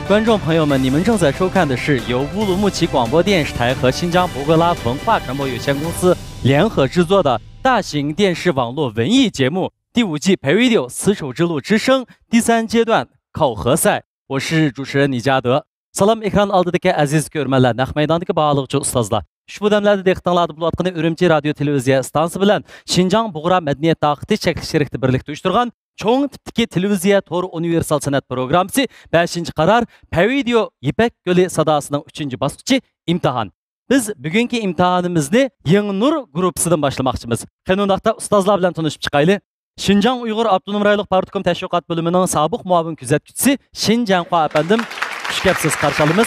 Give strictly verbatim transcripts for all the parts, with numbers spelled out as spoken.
观众朋友们，你们正在收看的是由乌鲁木齐广播电视台和新疆博格拉文化传播有限公司联合制作的大型电视网络文艺节目第五季培 Radio 丝绸之路之声第三阶段考核赛。我是主持人李嘉德。سالام ئېكران ئالدىدىكى ئەزىز كۆرۈرمەنلەر، نەق مەيداندىكى باھالىغۇچى ئۇستازلار. ئۇشبۇ دەملەردە دىققىتىڭلاردا بولۇۋاتقىنى ئۈرۈمچى رادىيو تېلېۋىزىيە ئىستانسىسى بىلەن شىنجاڭ بۇغرا مەدەنىيەت تاقىتى چەكلىك شىركىتى بىرلىكتە ئۇيۇشتۇرغان چوڭ تىپتىكى تېلېۋىزىيە تور ئۇنىۋېرسال سەنئەت پروگراممىسى بەشىنچى قارار پەيۋىدېئو يىپەك يولى ساداسىنىڭ ئۈچىنچى باسقۇچى ئىمتىھان. بىز بۈگۈنكى ئىمتىھانىمىزنى يېڭى نۇر گۇرۇپپىسىدىن باشلىماقچىمىز. قېنى ئۇنداقتا ئۇستازلار بىلەن تونۇشۇپ چىقايلى. شىنجاڭ ئۇيغۇر ئاپتونوم رايونلۇق پارتكوم تەشۋىقات بۆلۈمىنىڭ سابىق مۇئاۋىن كۆزەتكۈچىسى شىن جياڭخۇا ئەپەندىم، خۇش كەپسىز، قارشى ئالىمىز.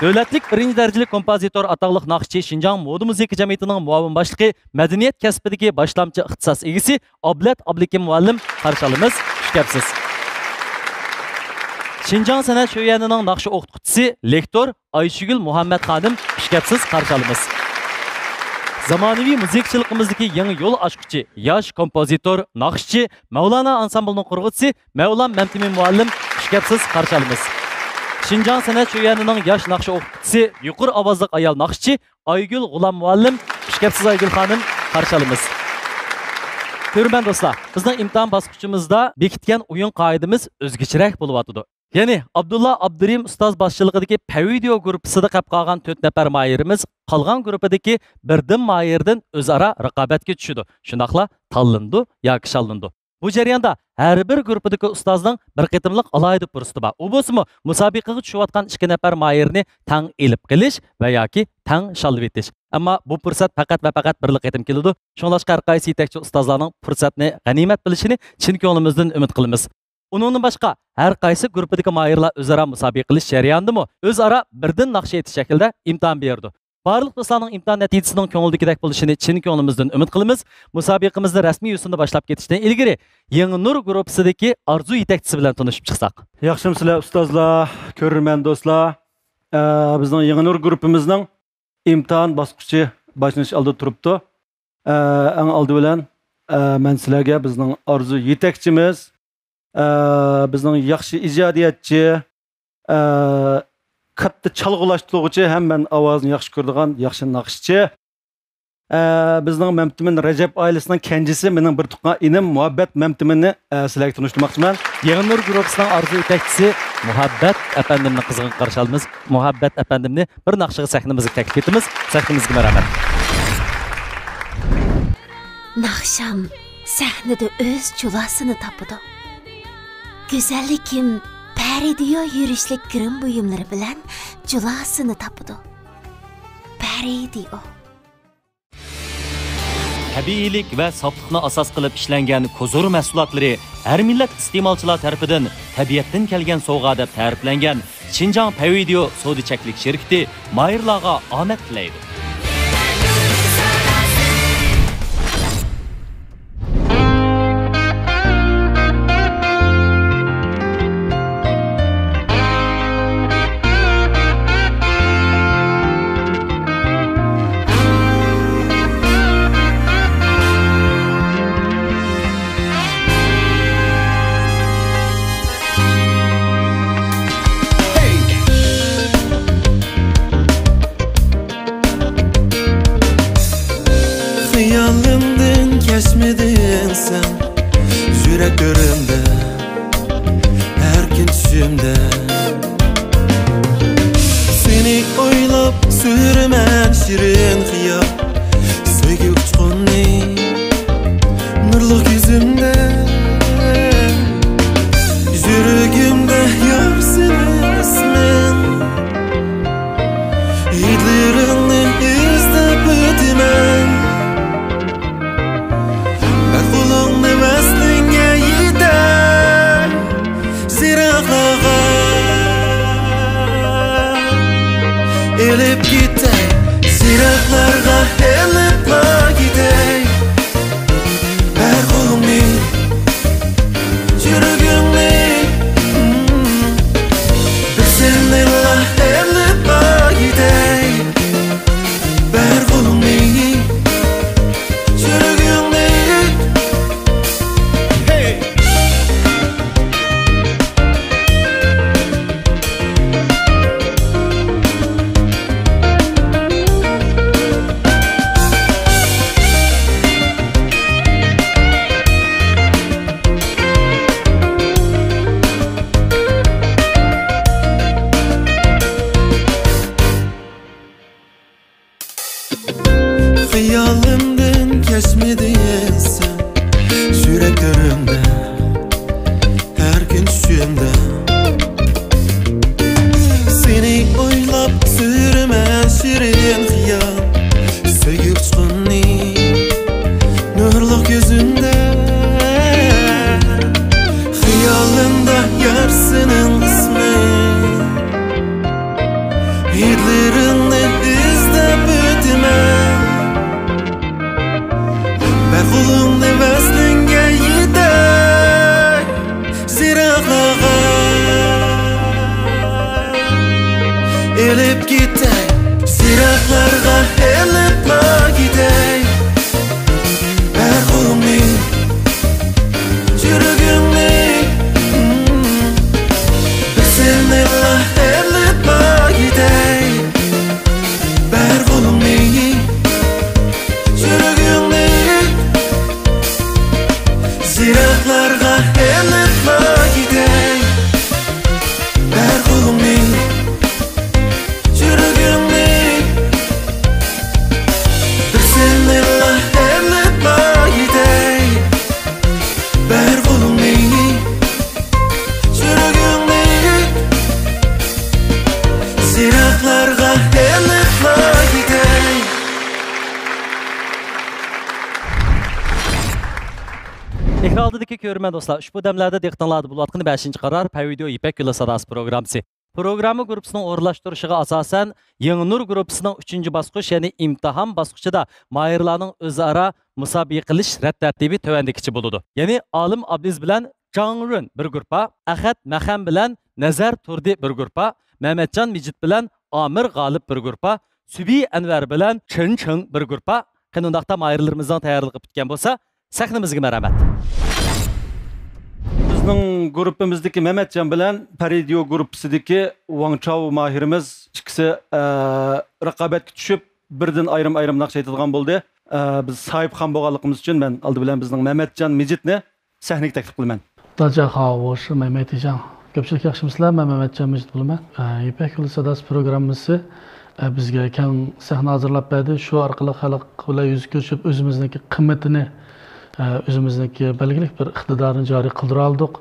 دۆلەتلىك بىرىنچى دەرىجىلىك كومپوزىتور، ئاتاقلىق ناخشىچى، شىنجاڭ مودا مۇزىكا جەمئىيىتىنىڭ مۇئاۋىن باشلىقى، مەدەنىيەت كەسپىدىكى باشلامچى ئىختىساس ئىگىسى ئابلەت ئابلىكىم مۇئەللىم، قارشى ئالىمىز، خۇش كەپسىز. شىنجاڭ سەنئەت شۆيۈەنىنىڭ ناخشا ئوقۇتقۇچىسى، لېكتور ئايشىگۈل مۇھەممەت خانىم، خۇش كەپسىز، قارشى ئالىمىز. زامانىۋى مۇزىكىچىلىقىمىزدىكى يېڭى يول ئاچقۇچى، ياش كومپوزىتور، ناخشىچى، مەۋلانا ئانسامبىلىنىڭ قۇرغۇچىسى مەۋلان مەمتىمىن مۇئەللىم، خۇش كەپسىز، قارشى ئالىمىز. شىنجاڭ سەنئەت شۆيۈەنىنىڭ ياش ناخشا ئوقۇتقۇچىسى، يۇقىرى ئاۋازلىق ئايال ناخشىچى ئايگۈل غۇلام مۇئەللىم، خۇش كەپسىز ئايگۈل خانىم، قارشى ئالىمىز. كۆرۈرمەن دوستلار، بىزنىڭ ئىمتىھان باسقۇچىمىزدا بېكىتكەن ئويۇن قائىدىمىز ئۆزگىچىرەك بولۇۋاتىدۇ. يەنى ئابدۇللا ئابدۇرېھىم ئۇستاز باشچىلىقىدىكى پەيۋىدېئو گۇرۇپپىسىدا قېلىپ قالغان تۆت نەپەر ماھىرىمىز قالغان گۇرۇپپىدىكى بىردىن ماھىردىن ئۆزئارا رىقابەتكە چۈشىدۇ، شۇنداقلا تاللىنىدۇ ياكى شاللىنىدۇ. بۇ جەرياندا ھەر بىر گۇرۇپپىدىكى ئۇستازنىڭ بىر قېتىملىق ئالاھىدە پۇرسىتى بار. ئۇ بولسىمۇ مۇسابىقىگە چۈشۈۋاتقان ئىككى نەپەر ماھىرنى تەڭ ئېلىپ قېلىش ۋە ياكى تەڭ شاللىۋېتىش. ئەمما بۇ پۇرسەت پەقەت ۋە پەقەت بىرلا قېتىم كېلىدۇ. شۇڭلاشقا ھەر قايسى يېتەكچى ئۇستازلارنىڭ پۇرسەتنى غەنىيمەت بىلىشىنى چىن كۆڭلىمىزدىن ئۈمىد قىلىمىز. ئۇنىڭدىن باشقا، ھەر قايسى گۇرۇپپىدىكى ماھىرلار ئۆزئارا مۇسابىقە قىلىش جەريانىدىمۇ ئۆزئارا بىردىن ناخشا ئېيتىش شەكلىدە ئىمتىھان بېرىدۇ. بارلىق دوستلارنىڭ ئىمتىھان نەتىجىسىنىڭ كۆڭۈلدىكىدەك بولۇشىنى چىن كۆڭلىمىزدىن ئۈمىد قىلىمىز. مۇسابىقىمىزنى رەسمىي يۈزىنى باشلاپ كېتىشتىن ئىلگىرى، يېڭى نۇر گۇرۇپپىسىدىكى ئارزۇ يېتەكچىسى بىلەن تونۇشۇپ چىقساق. ياخشىمۇسىلەر ئۇستازلار، كۆرۈرمەن دوستلار؟ ئە، بىزنىڭ يېڭى نۇر گۇرۇپپىمىزنىڭ ئىمتىھان باسقۇچى باشلىنىش ئالدىدا تۇرۇپتۇ. ئە، ئەڭ ئالدى بىلەن، ئە، مەن سىلەرگە بىزنىڭ ئارزۇ يېتەكچىمىز، ئە، بىزنىڭ ياخشى ئىجادىيەتچى، ئە، كاتتا چالغۇلاشتۇرغۇچى، ھەممىنىڭ ئاۋازىنى ياخشى كۆرىدىغان ياخشى ناخشىچى، ئە، بىزنىڭ مەمتىمىن رەجەپ ئائىلىسىنىڭ كەنجىسى، مېنىڭ بىر تۇغقان ئىنىم مۇھەببەت مەمتىمىننى، ئە، سىلەرگە تونۇشتۇرماقچىمەن. يېڭى نۇر گۇرۇپپىسىنىڭ ئارزۇ يېتەكچىسى مۇھەببەت ئەپەندىمنى قىزغىن قارشى ئالىمىز. مۇھەببەت ئەپەندىمنى بىر ناخشىغا سەھنىمىزگە تەكلىپ ئېتىمىز. سەھنىمىزگە مەرھەمەت. ناخشام سەھنىدە ئۆز جۇلاسىنى تاپىدۇ. گۈزەللىكىم پەرىدىيو يۈرۈشلۈك گىرىم بۇيۇملىرى بىلەن جۇلاسىنى تاپىدۇ. پەرىدىيو. تەبىئىيلىك ۋە ساپلىقنى ئاساس قىلىپ ئىشلەنگەن كوزۇر مەھسۇلاتلىرى ھەر مىللەت ئىستېمالچىلار تەرىپىدىن تەبىئەتتىن كەلگەن سوۋغا دەپ تەرىپلەنگەن شىنجاڭ پەيۋىدېئو سودا چەكلىك شىركىتى ماھىرلارغا ئامەت تىلەيدۇ. خىيالىمدىن كەچمىدىڭ سەن، يۈرەك تۆرۈمدە، ھەر كۈن چۈشۈمدە. سېنى ئويلاپ سۈرىمەن شېرىن خىيال، سۆيگۈ ئۇچقۇنى نۇرلۇق يۈزۈڭدە. يۈرىكىمدە يار سېنىڭ ئىسمىڭ، ھىدلىرىڭنى ئىزدەپ ئۆتىمەن. بەر قولۇڭنى ۋەسلىڭگە يېتەي، يىراقلارغا ئېلىپ كېتەي، يىراقلارغا ئېلىپلا كېتەي. بەر قولۇڭنى قولۇڭنى ۋەسلىڭگە يېتەي، يىراقلارغا ئېلىپ كېتەي، يىراقلارغا ئېلىپلا كېتەي. بەر قولۇڭنى، يۈرىكىڭنى، بىر سېنىلا ئېلىپلا كېتەي. بەر قولۇڭنى، يۈرىكىڭنى، يىراقلارغا ئېلىپلا كېتەي. بەر قولۇڭنى، يۈرىكىڭنى، بىر سېنىلا ئېلىپلا كېتەي. بەر قولۇڭنى، يۈرىكىڭنى، يىراقلارغا ئېلىپلا كېتەي. ئېكران ئالدىدىكى كۆرۈرمەن دوستلار، ئۇشبۇ دەملەردە دىققىتىڭلاردا بولۇۋاتقىنى بەشىنچى قارار پەيۋىديو يىپەك يولى ساداسى پروگراممىسى. پروگرامما گۇرۇپپىسىنىڭ ئورۇنلاشتۇرۇشىغا ئاساسەن، يېڭى نۇر گۇرۇپپىسىنىڭ ئۈچىنچى باسقۇچ، يەنى ئىمتىھان باسقۇچىدا ماھىرلارنىڭ ئۆزئارا مۇسابىقە قىلىش رەت تەرتىپى تۆۋەندىكىچە بولىدۇ. يەنى ئالىم ئابلىز بىلەن جاڭ رۈن بىر گۇرۇپپا، ئەخەت مەخەم بىلەن نەزەر تۇردى بىر گۇرۇپپا، مەمەتجان مىجىت بىلەن ئامىر غالىپ بىر گۇرۇپپا، سۈبى ئەنۋەر بىلەن چېن چېڭ بىر گۇرۇپپا. قېنى ئۇنداقتا ماھىرلىرىمىزنىڭ تەييارلىقى پۈتكەن بولسا، سەھنىمىزگە مەرھەمەت. بىزنىڭ گۇرۇپپىمىزدىكى مەمەتجان بىلەن پەرىدىيو گۇرۇپپىسىدىكى ۋاڭ چاۋ ماھىرىمىز ئىككىسى، ئە، رىقابەتكە چۈشۈپ، بىردىن ئايرىم-ئايرىم ناخشا ئېيتىدىغان بولدى. ئە، بىز ساھىبخان بولغانلىقىمىز ئۈچۈن مەن ئالدى بىلەن بىزنىڭ مەمەتجان مىجىتنى سەھنىگە تەكلىپ قىلىمەن. 大家好，我是美美迪酱. كۆپچىلىك ياخشىمۇسىلەر؟ مەن مەمەتجان مىجىت بولىمەن. ئە، يىپەك يولى ساداسى پروگراممىسى، ئە، بىزگە كەڭ سەھنە ھازىرلاپ بەردى. شۇ ئارقىلىق خەلق بىلەن يۈز كۆرۈشۈپ، ئۆزىمىزنىڭكى قىممىتىنى، ئە، ئۆزىمىزنىڭكى بەلگىلىك بىر ئىقتىدارنى جارى قىلدۇرالىدۇق.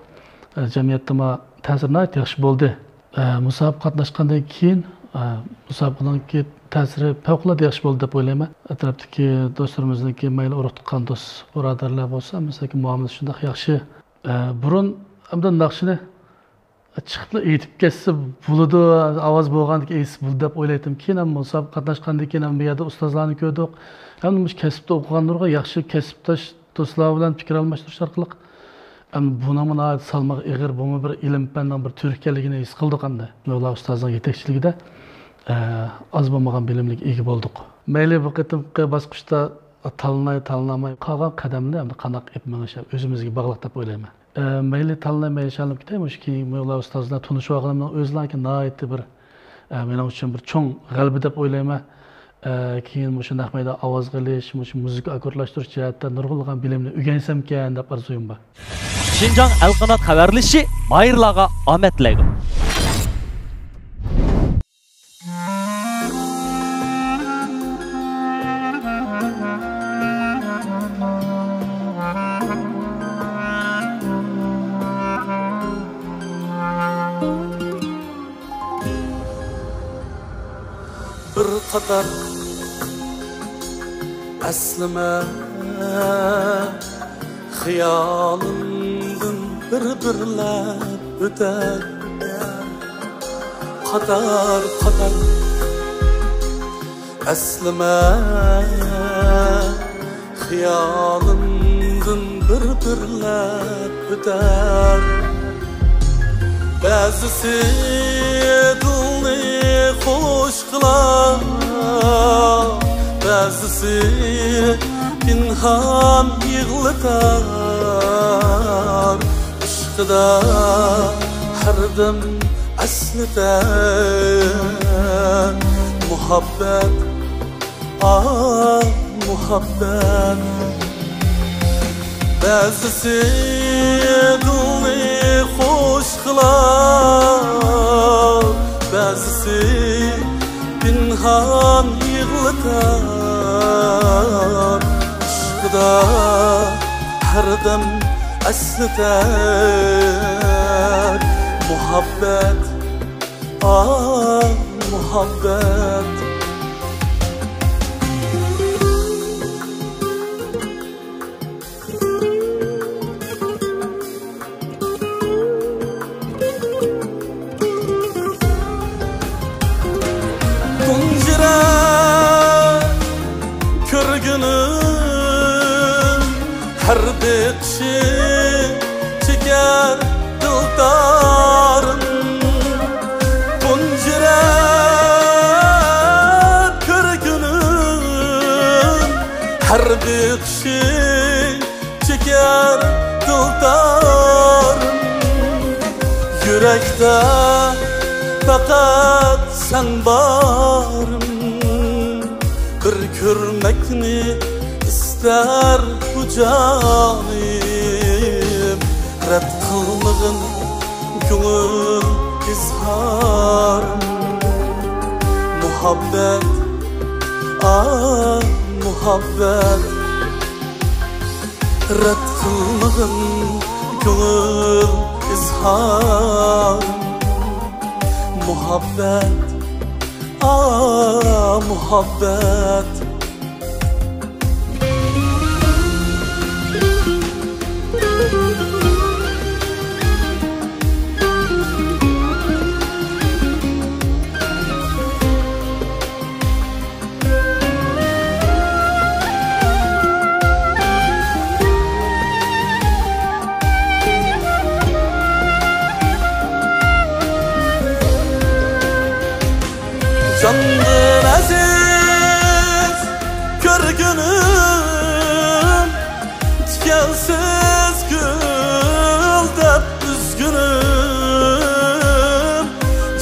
ئە، جەمئىيەتتىمۇ تەسىرى ناھايىتى ياخشى بولدى. ئە، مۇسابىقە قاتناشقاندىن كېيىن، ئە، مۇسابىقىنىڭكى تەسىرى پەۋقۇلئاددە ياخشى بولدى دەپ ئويلايمەن. ئەتراپتىكى دوستلىرىمىزنىڭكى مەيلى ئۇرۇق تۇغقان دوست بۇرادەرلەر بولسا، مەسىلەن، مۇئامىلىسى شۇنداق ياخشى. ئە، بۇرۇن ئەمدى ناخشىنى چىقىپلا ئېيتىپ كەتسە بولىدۇ، ئاۋاز بولغاندىكىن ئېيتسا بولىدۇ دەپ ئويلايتتىم. كېيىن ھەم مۇسابىقە قاتناشقاندىن كېيىن ھەم بۇ يەردە ئۇستازلارنى كۆردۇق. ھەم مۇشۇ كەسىپتە ئوقۇغان نۇرغۇن ياخشى كەسىپداش دوستلار بىلەن پىكىر ئالماشتۇرۇش ئارقىلىق، ئەمدى بۇنىڭمۇ ناھايىتى سالمىقى ئېغىر، بۇمۇ بىر ئىلىم پەننىڭ بىر تۈرى ئىكەنلىكىنى ھېس قىلدۇق ئەمدى. مەۋلا ئۇستازنىڭ يېتەكچىلىكىدە، ئە، ئاز بولمىغان بىلىملىككە ئىگە بولدۇق. مەيلى بۇ قېتىمقى باسقۇچتا تاللاي، تاللىماي قالغان قەدەمنى ئەمدى قانداق ئېلىپ مېڭىش ئۆزىمىزگە باغلىق دەپ ئويلايمەن. ئە، مەيلى تاللاي، مەيلى شاللاپ كېتەي، مۇشۇ كېيىن مەۋلا ئۇستاز بىلەن تونۇشۇۋالغىنىمنىڭ ئۆزىلا ناھايىتى بىر، ئە، مېنىڭ ئۈچۈن بىر چوڭ غەلىبە دەپ ئويلايمەن. ئە، كېيىن مۇشۇ نەق مەيدان ئاۋازغا ئېلىش، مۇشۇ مۇزىكا ئاككوردلاشتۇرۇش جەھەتتە نۇرغۇنلىغان بىلىمنى ئۆگەنسەمكەن دەپ ئارزۇيۇم بار. شىنجاڭ ئەلقانات خەۋەرلىشى ماھىرلارغا ئامەت تىلەيدۇ. بىر قاتار ئەسلىمە خىيالىمدىن بىر-بىرلەپ ئۆتەر. قاتار-قاتار ئەسلىمە خىيالىمدىن بىر-بىرلەپ ئۆتەر. بەزىسى دىلنى خۇش قىلار، بەزىسى پىنھان يىغلىتار. ئىشقىدا ھەردەم ئەسلىتەر مۇھەببەت، ئاھ، مۇھەببەت. بەزىسى دىلنى خۇش قىلار، بەزىسى پىنھان يىغلىتار. ئىشقىدا ھەردەم ئەسلىتەر مۇھەببەت، ئاھ، مۇھەببەت. تۇنجى رەت كۆرگىنىم ھەر بېقىشىڭ چېكەر دىلدارىم، تۇنجىراپ كۆرگۈنۈم. ھەر بېقىشىڭ چېكەر دىلدارىم، يۈرەكتە پەقەت سەن بارىم. بىر كۆرمەكنى ئىستەر بۇ جانىم، رەت قىلمىغىن كۆڭۈل ئىزھارىم. مۇھەببەت، ئا، مۇھەببەت، رەت قىلمىغىن كۆڭۈل ئىزھارىم. مۇھەببەت، ئا، مۇھەببەت. جاندىن ئەزىز كۆرگۈنۈم، تىكەنسىز گۈل دەپ ئۈزگۈنۈم.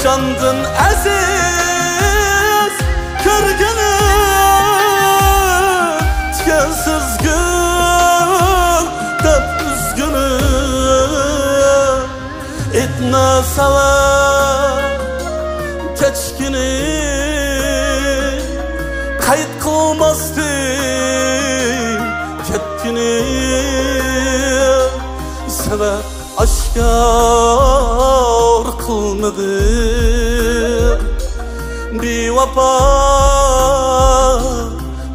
جاندىن ئەزىز كۆرگۈنۈم، تىكەنسىز گۈل دەپ ئۈزگۈنۈم. ئېيتما سەۋەب كەچكىنى، قەيت قىلماستىن كەتكىنى. سەۋەب ئاشكار قىلمىدىم بىۋاپا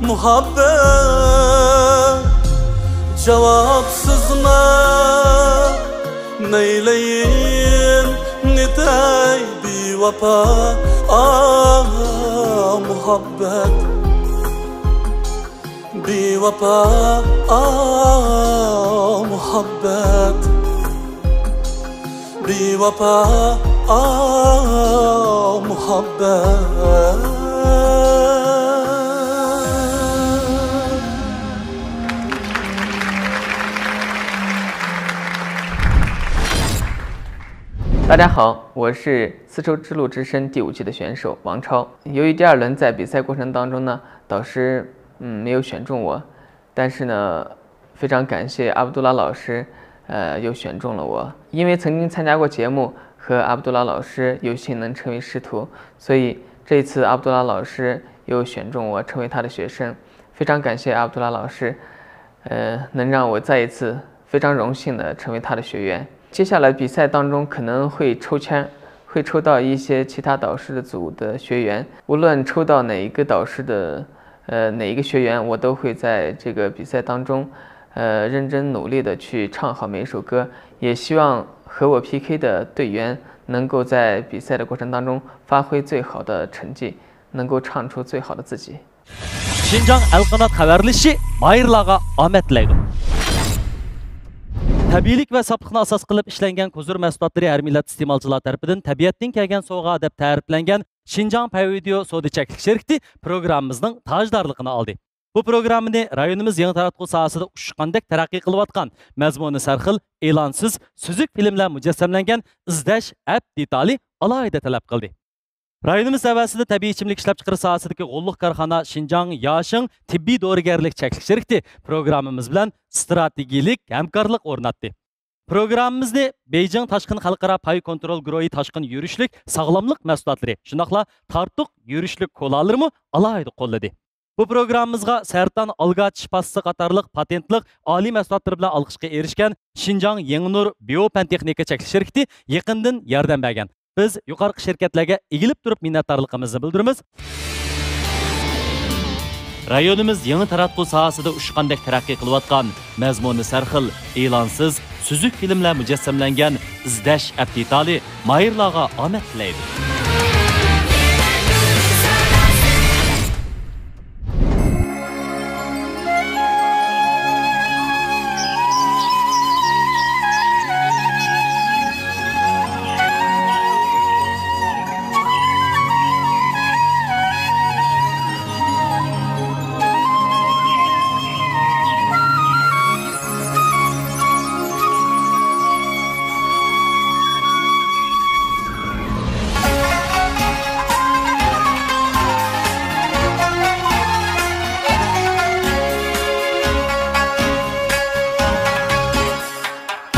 مۇھەببەت. جاۋابسىزمەن مەيلىين نېتەي بىۋاپا، ئا، مۇھەببەت. بىۋاپا، ئا، مۇھەببەت. بىۋاپا، ئا، مۇھەببەت. 大家好，我是丝绸之路之声第五季的选手王超。由于第二轮在比赛过程当中呢，导师，嗯，没有选中我，但是呢，非常感谢阿卜杜拉老师，呃，又选中了我。因为曾经参加过节目，和阿卜杜拉老师有幸能成为师徒，所以这一次阿卜杜拉老师又选中我成为他的学生，非常感谢阿卜杜拉老师，呃，能让我再一次非常荣幸地成为他的学员。接下来比赛当中可能会抽签，会抽到一些其他导师的组的学员，无论抽到哪一个导师的，呃，哪一个学员，我都会在这个比赛当中，呃，认真努力地去唱好每一首歌，也希望和我P K的队员能够在比赛的过程当中发挥最好的成绩，能够唱出最好的自己。 شىنجاڭ ئەلقانات خەۋەرلىشىشى ماھىرلارغا ئامەت تىلەيدۇ. تەبىئىيلىك ۋە ساپلىقنى ئاساس قىلىپ ئىشلەنگەن كوزۇر مەھسۇلاتلىرى ھەر مىللەت ئىستېمالچىلار تەرىپىدىن تەبىئەتتىن كەلگەن سوۋغا دەپ تەرىپلەنگەن شىنجاڭ پەيۋىدېئو سودا چەكلىك شىركىتى پروگراممىمىزنىڭ تاجدارلىقىنى ئالدى. بۇ پروگراممىنى رايونىمىز يېڭى تاراتقۇ ساھەسىدە ئۇچقاندەك تەرەققىي قىلىۋاتقان، مەزمۇنى سەرخىل، ئېلانسىز، سۈزۈك فىلىملەر مۇجەسسەملەنگەن ئىزدەش ئەپ دېتالى ئالاھىدە تەلەپ قىلدى. رايونىمىز ھەۋەسىدە تەبىئىي ئىچىملىك ئىشلەپچىقىرىش ساھەسىدىكى غوللۇق كارخانا شىنجاڭ ياشىڭ تېببىي دورىگەرلىك چەكلىك شىركىتى پروگراممىمىز بىلەن ئىستراتېگىيىلىك ھەمكارلىق ئورناتتى. پروگراممىمىزنى بېيجىڭ تاشقىن خەلقئارا پاي كونترول گۇرۇھى تاشقىن يۈرۈشلۈك ساغلاملىق مەھسۇلاتلىرى، شۇنداقلا تارتۇق يۈرۈشلۈك كولالىرىمۇ ئالاھىدە قوللىدى. بۇ پروگراممىمىزغا سەرطان ئالگا چىش پاستىسى قاتارلىق پاتېنتلىق ئالىي مەھسۇلاتلىرى بىلەن ئالقىشقا ئېرىشكەن شىنجاڭ يېڭىنۇر بىيو پەن تېخنىكا چەكلىك شىركىتى يېقىندىن ياردەم بەرگەن. بىز يۇقىرىقى شىركەتلەرگە ئېگىلىپ تۇرۇپ مىننەتدارلىقىمىزنى بىلدۈرىمىز. رايونىمىز يېڭى تاراتقۇ ساھەسىدە ئۇچقاندەك تەرەققىي قىلىۋاتقان، مەزمۇنى سەرخىل، ئېلانسىز، سۈزۈك فىلىملەر مۇجەسسەملەنگەن ئىزدەش ئەپ دېتالى ماھىرلارغا ئامەت تىلەيدۇ.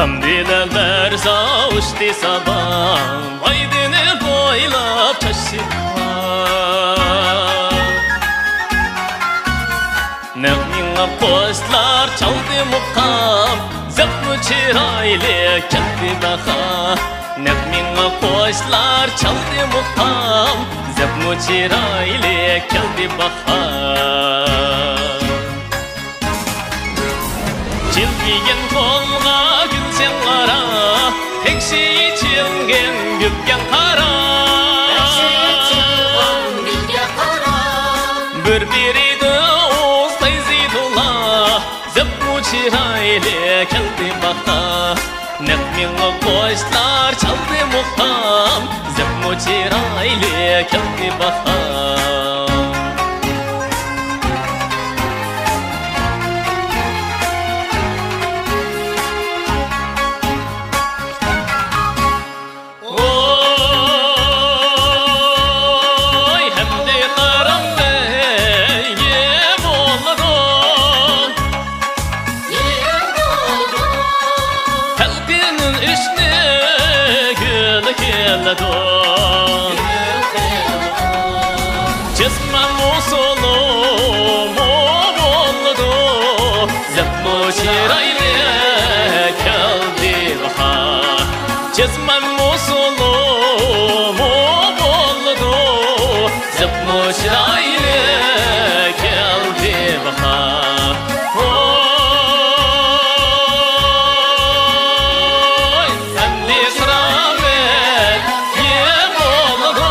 ئەمدى لەۋلەر ساۋۇشتى سابا، مايدىنى بويلاپ چاچشى. نەق مېڭە قوشلار چالدى مۇقام، زەپمۇ چىرايلىق كەلدى باھار. نەق مېڭە قوشلار چالدى مۇقام، زەپمۇ چىرايلىق كەلدى باھار. جىلۋىگەن قولغا گۈلشەن قارا، تەكشى ئېچىلگەن گۈلگە قارا. بىر-بىرىدە ئۇستايزىدۇلا، زەپمۇ چىرايلىق كەلدى باھار. نەق مېڭە قوشلار چالدى مۇقام، زەپمۇ چىرايلىق كەلدى باھار. ۋوي، ئەمدى قاراڭ نېمە بولىدۇ؟ تەلقىن ئۈچنى گۈل كېلىدۇ. جىسمان ئۇسۇلىمۇ بولىدۇ، زەپمۇ چىرايلىق كەلدى باھار. جىسمان ئۇسۇلىمۇ بولىدۇ، زەپمۇ چىرايلىق كەلدى باھار. ۋوي، ئەمدى قىيامەت يېڭى بولىدۇ.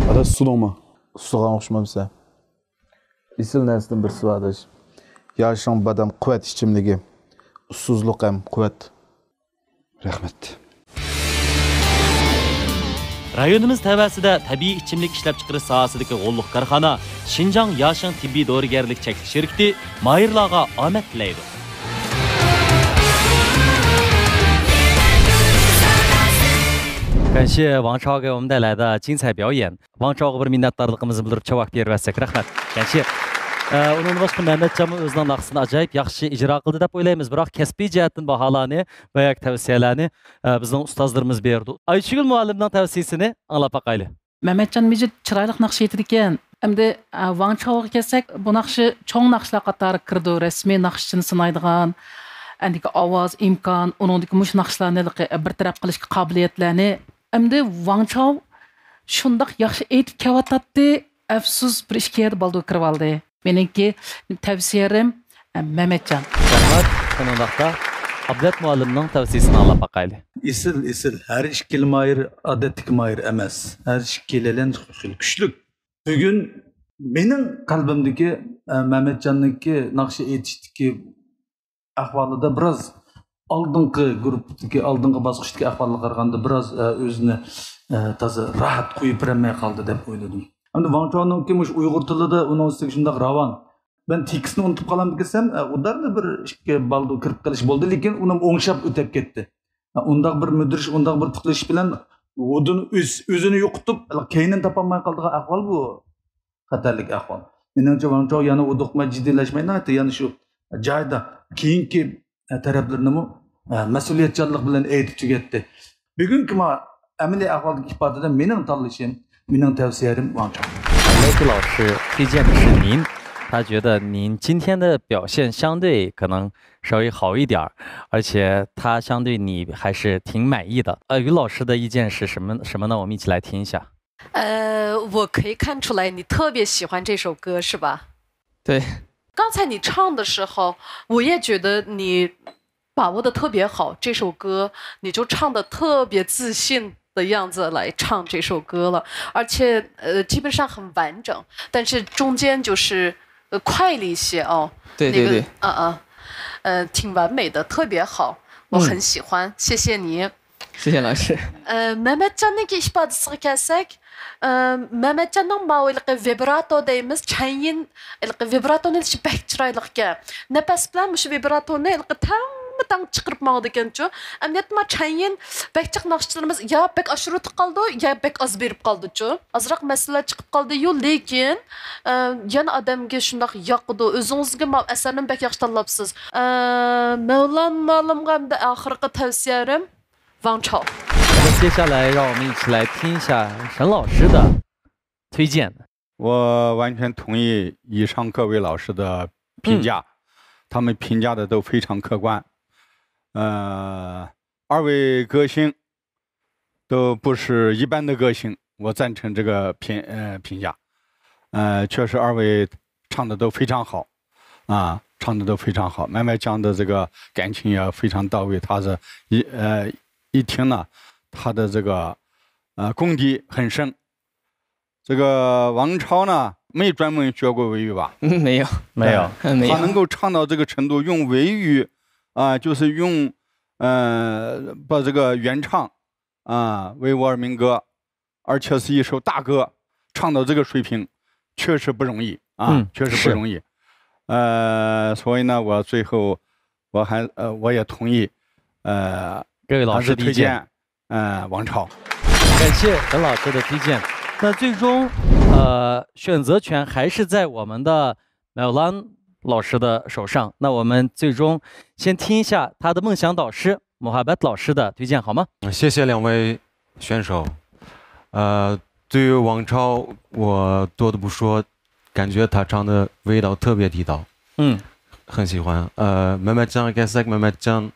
ئاداش، ئۇسسىدىڭمۇ؟ ئۇسسىغان ئوخشىمامسەن؟ ئېسىل نەرسىدىن بىرسى بار، ئاداش. ياشىڭ بادام قۇۋۋەت ئىچىملىكى. ئۇسسۇزلۇق ھەم قۇۋۋەت. رەھمەت. رايونىمىز تەۋەسىدە تەبىئىي ئىچىملىك ئىشلەپچىقىرىش ساھەسىدىكى غوللۇق كارخانا شىنجاڭ ياشىڭ تېببىي دورىگەرلىك چەكلىك شىركىتى ماھىرلارغا ئامەت تىلەيدۇ. 感谢王超给我们带来的精彩表演。 ۋاڭ چاۋغا بىر مىننەتدارلىقىمىزنى بىلدۈرۈپ، چاۋاك بېرىۋەتسەك، رەھمەت. ياخشى. ئە، ئۇنىڭدىن باشقا مەمەتجانمۇ ئۆزىنىڭ ناخشىسىنى ئاجايىپ ياخشى ئىجرا قىلدى دەپ ئويلايمىز، بىراق كەسپىي جەھەتتىن باھالارنى ۋە ياكى تەۋسىيەلەرنى، ئە، بىزنىڭ ئۇستازلىرىمىز بېرىدۇ. ئايشىگۈل مۇئەللىمنىڭ تەۋسىيىسىنى ئاڭلاپ باقايلى. مەمەتجان مىجىت چىرايلىق ناخشا ئېيتىدىكەن. ئەمدى، ئە، ۋاڭ چاۋغا كەلسەك، بۇ ناخشا چوڭ ناخشىلار قاتارىغا كىرىدۇ، رەسمىي ناخشىچىنى سىنايدىغان، ئەندىكى ئاۋاز، ئىمكان، ئۇنىڭدىكى مۇشۇ ناخشىلارنى ھېلىقى بىر تەرەپ قىلىشقا قابىلىيەتلەرنى ئەمدى ۋاڭ چاۋ شۇنداق ياخشى ئېيتىپ كېلىۋاتاتتى. ئەپسۇس، بىر ئىككى يەردە بالدۇر كىرىۋالدى. مېنىڭكى تەۋسىيەم، ئە، مەمەتجان. رەھمەت. شۇنداقتا ئابلەت مۇئەللىمنىڭ تەۋسىيىسىنى ئاڭلاپ باقايلى. ئېسىل، ئېسىل. ھەر ئىككىلا ماھىر ئادەتتىكى ماھىر ئەمەس. ھەر ئىككىلەيلەن خېلى كۈچلۈك. بۈگۈن مېنىڭ قەلبىمدىكى، ئە، مەمەتجاننىڭكى ناخشا ئېيتىشتىكى ئەھۋالىدا بىراز ئالدىنقى گۇرۇپپىدىكى، ئالدىنقى باسقۇچتىكى ئەھۋالغا قارىغاندا بىراز، ئە، ئۆزىنى، ئە، تازا راھەت قويۇپ بېرەلمەي قالدى دەپ ئويلىدىم. ئەمدى ۋاڭ چاۋنىڭكى مۇشۇ ئۇيغۇر تىلىدا ئۇنىڭ ئۈستىگە شۇنداق راۋان. مەن تېكىستنى ئۇنتۇپ قالامدىكىنسەم، ئە، ئۇدارلا بىر ئىككى بالدۇر كىرىپ قېلىش بولدى، لېكىن ئۇنىڭ ئوڭشاپ ئۆتەپ كەتتى. ئە، ئۇنداق بىر مۈدۈرۈش، ئۇنداق بىر پۇتلىشىش بىلەن ۋۇدۇن ئۆز-، ئۆزىنى يوقىتىپ، كەينىنى تاپالماي قالىدىغان ئەھۋال بۇ. خەتەرلىك ئەھۋال. مېنىڭچە، ۋاڭ چاۋ يەنە ھودۇقماي، جىددىيلەشمەي، ناھايىتى يەنە شۇ جايىدا كېيىنكى، ئە، تەرەپلىرىنىمۇ، ئە، مەسئۇلىيەتچانلىق بىلەن ئېيتىپ تۈگەتتى. بۈگۈنكى ما ئەمەلىي ئەھۋالدىكى ئىپادىدە مېنىڭ تاللىشىم، مېنىڭ تەۋسىيەم ۋاڭ چاۋ. 雷克老师推荐的是您，他觉得您今天的表现相对可能稍微好一点儿，而且他相对你还是挺满意的。呃，于老师的意见是什么，什么呢？我们一起来听一下。 呃，我可以看出来你特别喜欢这首歌，是吧？对。刚才你唱的时候，我也觉得你把握的特别好，这首歌你就唱的特别自信的样子来唱这首歌了，而且，呃，基本上很完整，但是中间就是，呃，快了一些哦。对，那个，对，对。嗯，嗯，呃，挺完美的，特别好，我很喜欢，嗯。谢谢你。 谢谢老师。ئە، مەمەتجاننىڭكى ئىپادىسىگە كەلسەك، ئە، مەمەتجاننىڭ ماۋۇ ھېلىقى ۋىبراتو دەيمىز، چەينىن ھېلىقى ۋىبراتونى ئېلىشى بەك چىرايلىقكەن. نەپەس بىلەن مۇشۇ ۋىبراتونى ھېلىقى تەڭ ھەممە تەڭ چىقىرىپ ماڭىدىكەنچۇ. ئەمدىيەتتە ما چەييىن بەك جىق ناخشىچىلىرىمىز يا بەك ئاشۇرۇۋېتىپ قالىدۇ، يا بەك ئاز بېرىپ قالىدۇچۇ. ئازراق مەسىلىلەر چىقىپ قالدى-يۇ، لېكىن، ئە، يەنە ئادەمگە شۇنداق ياقىدۇ. ئۆزىڭىزگە ما ئەسەرنىمۇ بەك ياخشى تاللاپسىز. ئە، مەۋلان مۇئەللىمغا ئەمدى ئاخىرقى تەۋسىيەم ۋاڭ چاۋ. 那么接下来，让我们一起来听一下沈老师的推荐。我完全同意以上各位老师的评价，他们评价的都非常客观。呃，二位歌星都不是一般的歌星，我赞成这个评呃评价。呃，确实二位唱的都非常好啊，唱的都非常好。麦麦酱的这个感情也非常到位，他是一呃一听呢，他的这个呃功底很深。这个王超呢，没专门学过维语吧？没有，没有，没有。他能够唱到这个程度，用维语啊，就是用呃把这个原唱啊《维吾尔民歌》，而且是一首大歌，唱到这个水平，确实不容易啊，嗯确实不容易。呃，所以呢，我最后我还呃我也同意，呃，各位老还是推师的意见。荐呃王超。感谢沈老师的推荐。那最终，呃，选择权还是在我们的 Mevlan 老师的手上。那我们最终先听一下他的梦想导师 Muhabbet 老师的推荐，好吗？谢谢两位选手。呃，对于王超，我多的不说，感觉他唱的味道特别地道，嗯，很喜欢。呃， مەمەتجانغا كەلسەك، مەمەتجان،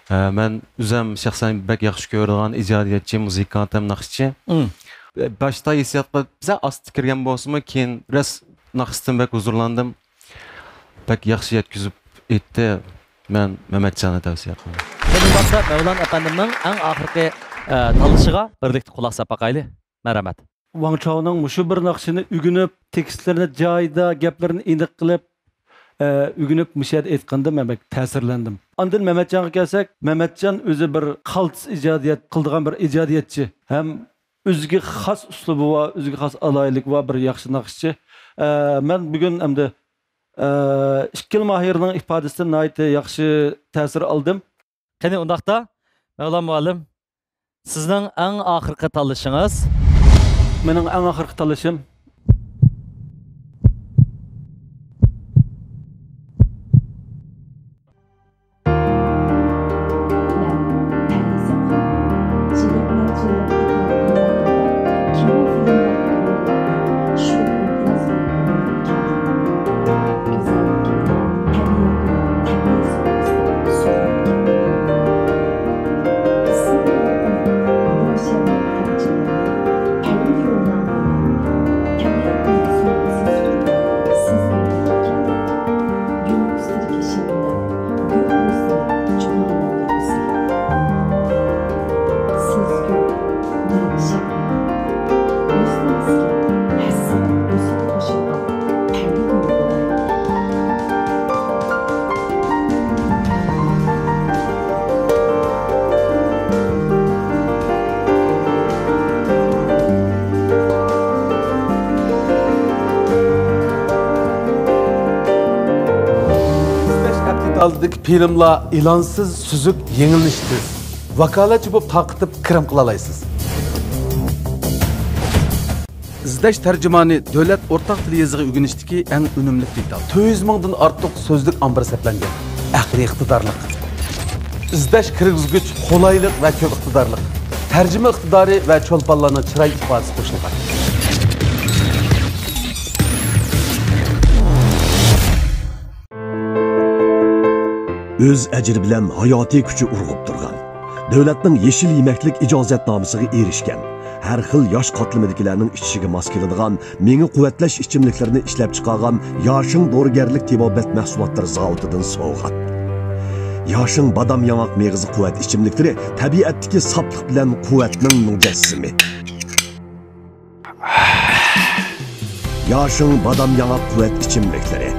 ئە، مەن ئۆزۈم شەخسەن بەك ياخشى كۆرىدىغان ئىجادىيەتچى، مۇزىكانت ھەم ناخشىچى. مم. باشتا ھېسسىياتقا سەل ئاستا كىرگەن بولسىمۇ، كېيىن راست ناخشىسىدىن بەك ھۇزۇرلاندىم. بەك ياخشى يەتكۈزۈپ ئېيتتى. مەن مەمەتجاننى تەۋسىيە قىلىمەن. شۇنداقتا مەۋلان ئەپەندىمنىڭ ئەڭ ئاخىرقى ئە، تاللىشىغا بىرلىكتە قۇلاق سېلىپ باقايلى. مەرھەمەت. ۋاڭ چاۋنىڭ مۇشۇ بىر ناخشىنى ئۆگىنىپ، تېكىستلىرىنى جايىدا، گەپلىرىنى ئېنىق قىلىپ، ئە، ئۆگىنىپ، مۇشۇ يەردە ئېيتقىنىدىن مەن بەك تەسىرلەندىم. ئاندىن مەمەتجانغا كەلسەك، مەمەتجان ئۆزى بىر قالتىس ئىجادىيەت قىلىدىغان بىر ئىجادىيەتچى ھەم ئۆزىگە خاس ئۇسلۇبى بار، ئۆزىگە خاس ئالاھىدىلىكى بار بىر ياخشى ناخشىچى. ئە، مەن بۈگۈن ئەمدى، ئە، ئىككىلا ماھىرنىڭ ئىپادىسىدىن ناھايىتى ياخشى تەسىر ئالدىم. قېنى ئۇنداقتا، مەۋلان مۇئەللىم، سىزنىڭ ئەڭ ئاخىرقى تاللىشىڭىز؟ مېنىڭ ئەڭ ئاخىرقى تاللىشىم ئىزدەش ئەپلىكاتسىيەسىدىكى فىلىملار ئېلانسىز، سۈزۈك، يېڭىلىنىشى تېز. ۋاكالەتچى بولۇپ تارقىتىپ كىرىم قىلالايسىز. ئىزدەش تەرجىمانى دۆلەت ئورتاق تىل يېزىقى ئۆگىنىشتىكى ئەڭ ئۈنۈملۈك دېتال. تۆت يۈز مىڭدىن ئارتۇق سۆزلۈك ئامبىرى سەپلەنگەن. ئەقلىي ئىقتىدارلىق. ئىزدەش كىرگۈزگۈچ قولايلىق ۋە كۆپ ئىقتىدارلىق. تەرجىمە ئىقتىدارى ۋە چولپانلارنىڭ چىراي ئىپادىسى قوشۇلغان. ئۆز ئەجرى بىلەن ھاياتىي كۈچى ئۇرغۇپ تۇرغان، دۆلەتنىڭ يېشىل يېمەكلىك ئىجازەتنامىسىغا ئېرىشكەن، ھەر خىل ياش قاتلىمىدىكىلەرنىڭ ئىچىشىگە ماس كېلىدىغان مېڭە قۇۋۋەتلەش ئىچىملىكلىرىنى ئىشلەپچىقارغان ياشىڭ دورىگەرلىك تېبابەت مەھسۇلاتلىرى زاۋۇتىدىن سوۋغات. ياشىڭ بادام ياڭاق مېغىزى قۇۋۋەت ئىچىملىكلىرى تەبىئەتتىكى ساپلىق بىلەن قۇۋۋەتنىڭ مۇجەسسىمى. ياشىڭ بادام ياڭاق قۇۋۋەت ئىچىملىكلىرى.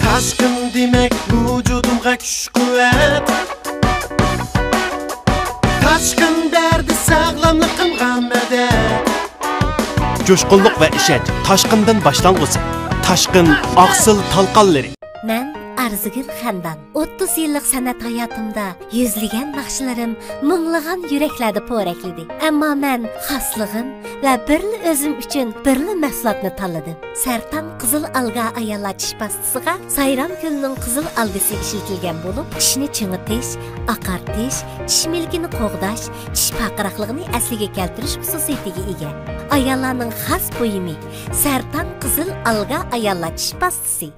تاشقىن دېمەك ۋۇجۇدۇمغا كۈچ قۇۋۋەت. تاشقىن دەردى ساغلاملىقىمغا مەدەت. جۇشقۇنلۇق ۋە ئىشەنچ تاشقىندىن باشلانغۇسى. تاشقىن ئاقسىل تالقانلىرى. مەن ئارزۇگۈل خەندان. ئوتتۇز يىللىق سەنئەت ھاياتىمدا يۈزلىگەن ناخشىلىرىم مۇڭلىغان يۈرەكلەردە پورەكلىدى. ئەمما مەن خاسلىقىم ۋە بىرلا ئۆزۈم ئۈچۈن بىرلا مەھسۇلاتنى تاللىدىم. سەرتان قىزىل ئالگا ئاياللار چىش پاستىسىغا سايرام گۈلىنىڭ قىزىل ئالگىسى ئىشلىتىلگەن بولۇپ، چىشنى چىڭىتىش، ئاقارتىش، چىش مىلىكىنى قوغداش، چىش پارقىراقلىقىنى ئەسلىگە كەلتۈرۈش خۇسۇسىيىتىگە ئىگە. ئاياللارنىڭ خاس بۇيۇمى، سەرتان قىزىل ئالگا ئاياللار چىش پاستىسى.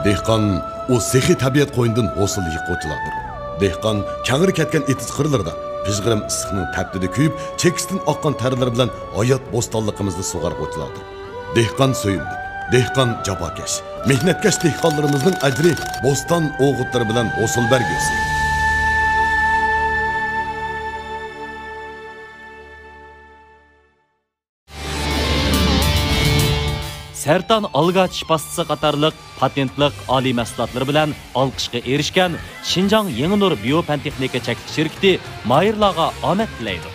دېھقان، ئۇ سېخىي تەبىئەت قوينىدىن ھوسۇل يىغقۇچىلاردۇر. دېھقان كەڭرى كەتكەن ئېتىز قىرلىرىدا پىژغىرىم ئىسسىقنىڭ تەپتىدە كۆيۈپ، چېكىسىدىن ئاققان تەرلىرى بىلەن ھايات بوستانلىقىمىزنى سۇغارغۇچىلاردۇر. دېھقان سۆيۈملۈك، دېھقان جاپاكەش، مېھنەتكەش دېھقانلىرىمىزنىڭ ئەجرى بوستان ئوغۇتلىرى بىلەن ھوسۇل بەرگۈسى. سەرتان ئالگا چىش پاستىسى قاتارلىق پاتېنتلىق ئالىي مەھسۇلاتلىرى بىلەن ئالقىشقا ئېرىشكەن شىنجاڭ يېڭى نۇر بىيو پەن تېخنىكا چەكلىك شىركىتى ماھىرلارغا ئامەت تىلەيدۇ.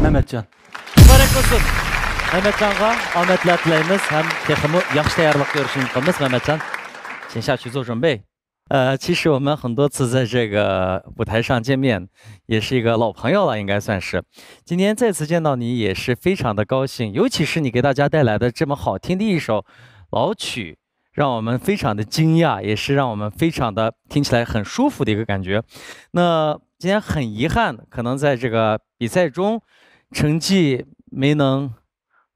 مەمەتجان. مۇبارەك بولسۇن. مەمەتجانغا ئامەتلەر تىلەيمىز ھەم تېخىمۇ ياخشى تەييارلىق كۆرۈشىنى ئۈمىد قىلىمىز، مەمەتجان. 请下去做准备。 呃，其实我们很多次在这个舞台上见面，也是一个老朋友了，应该算是。今天再次见到你也是非常的高兴，尤其是你给大家带来的这么好听的一首老曲，让我们非常的惊讶，也是让我们非常的听起来很舒服的一个感觉。那今天很遗憾，可能在这个比赛中成绩没能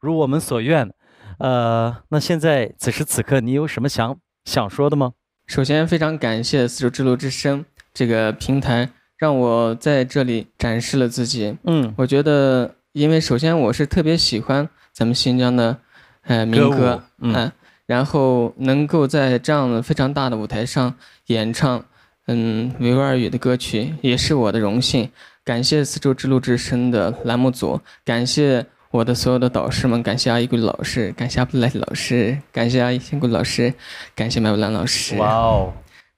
如我们所愿。呃，那现在此时此刻你有什么想想说的吗？首先非常感谢丝绸之路之声这个平台，让我在这里展示了自己。嗯，我觉得，因为首先我是特别喜欢咱们新疆的，呃，民歌，歌舞，嗯。嗯，然后能够在这样的非常大的舞台上演唱，嗯，维吾尔语的歌曲，也是我的荣幸。感谢丝绸之路之声的栏目组，感谢我的所有的导师们，感谢阿依桂老师，感谢阿布莱老师，感谢阿依仙桂老师，感谢麦布兰老师。哇哦！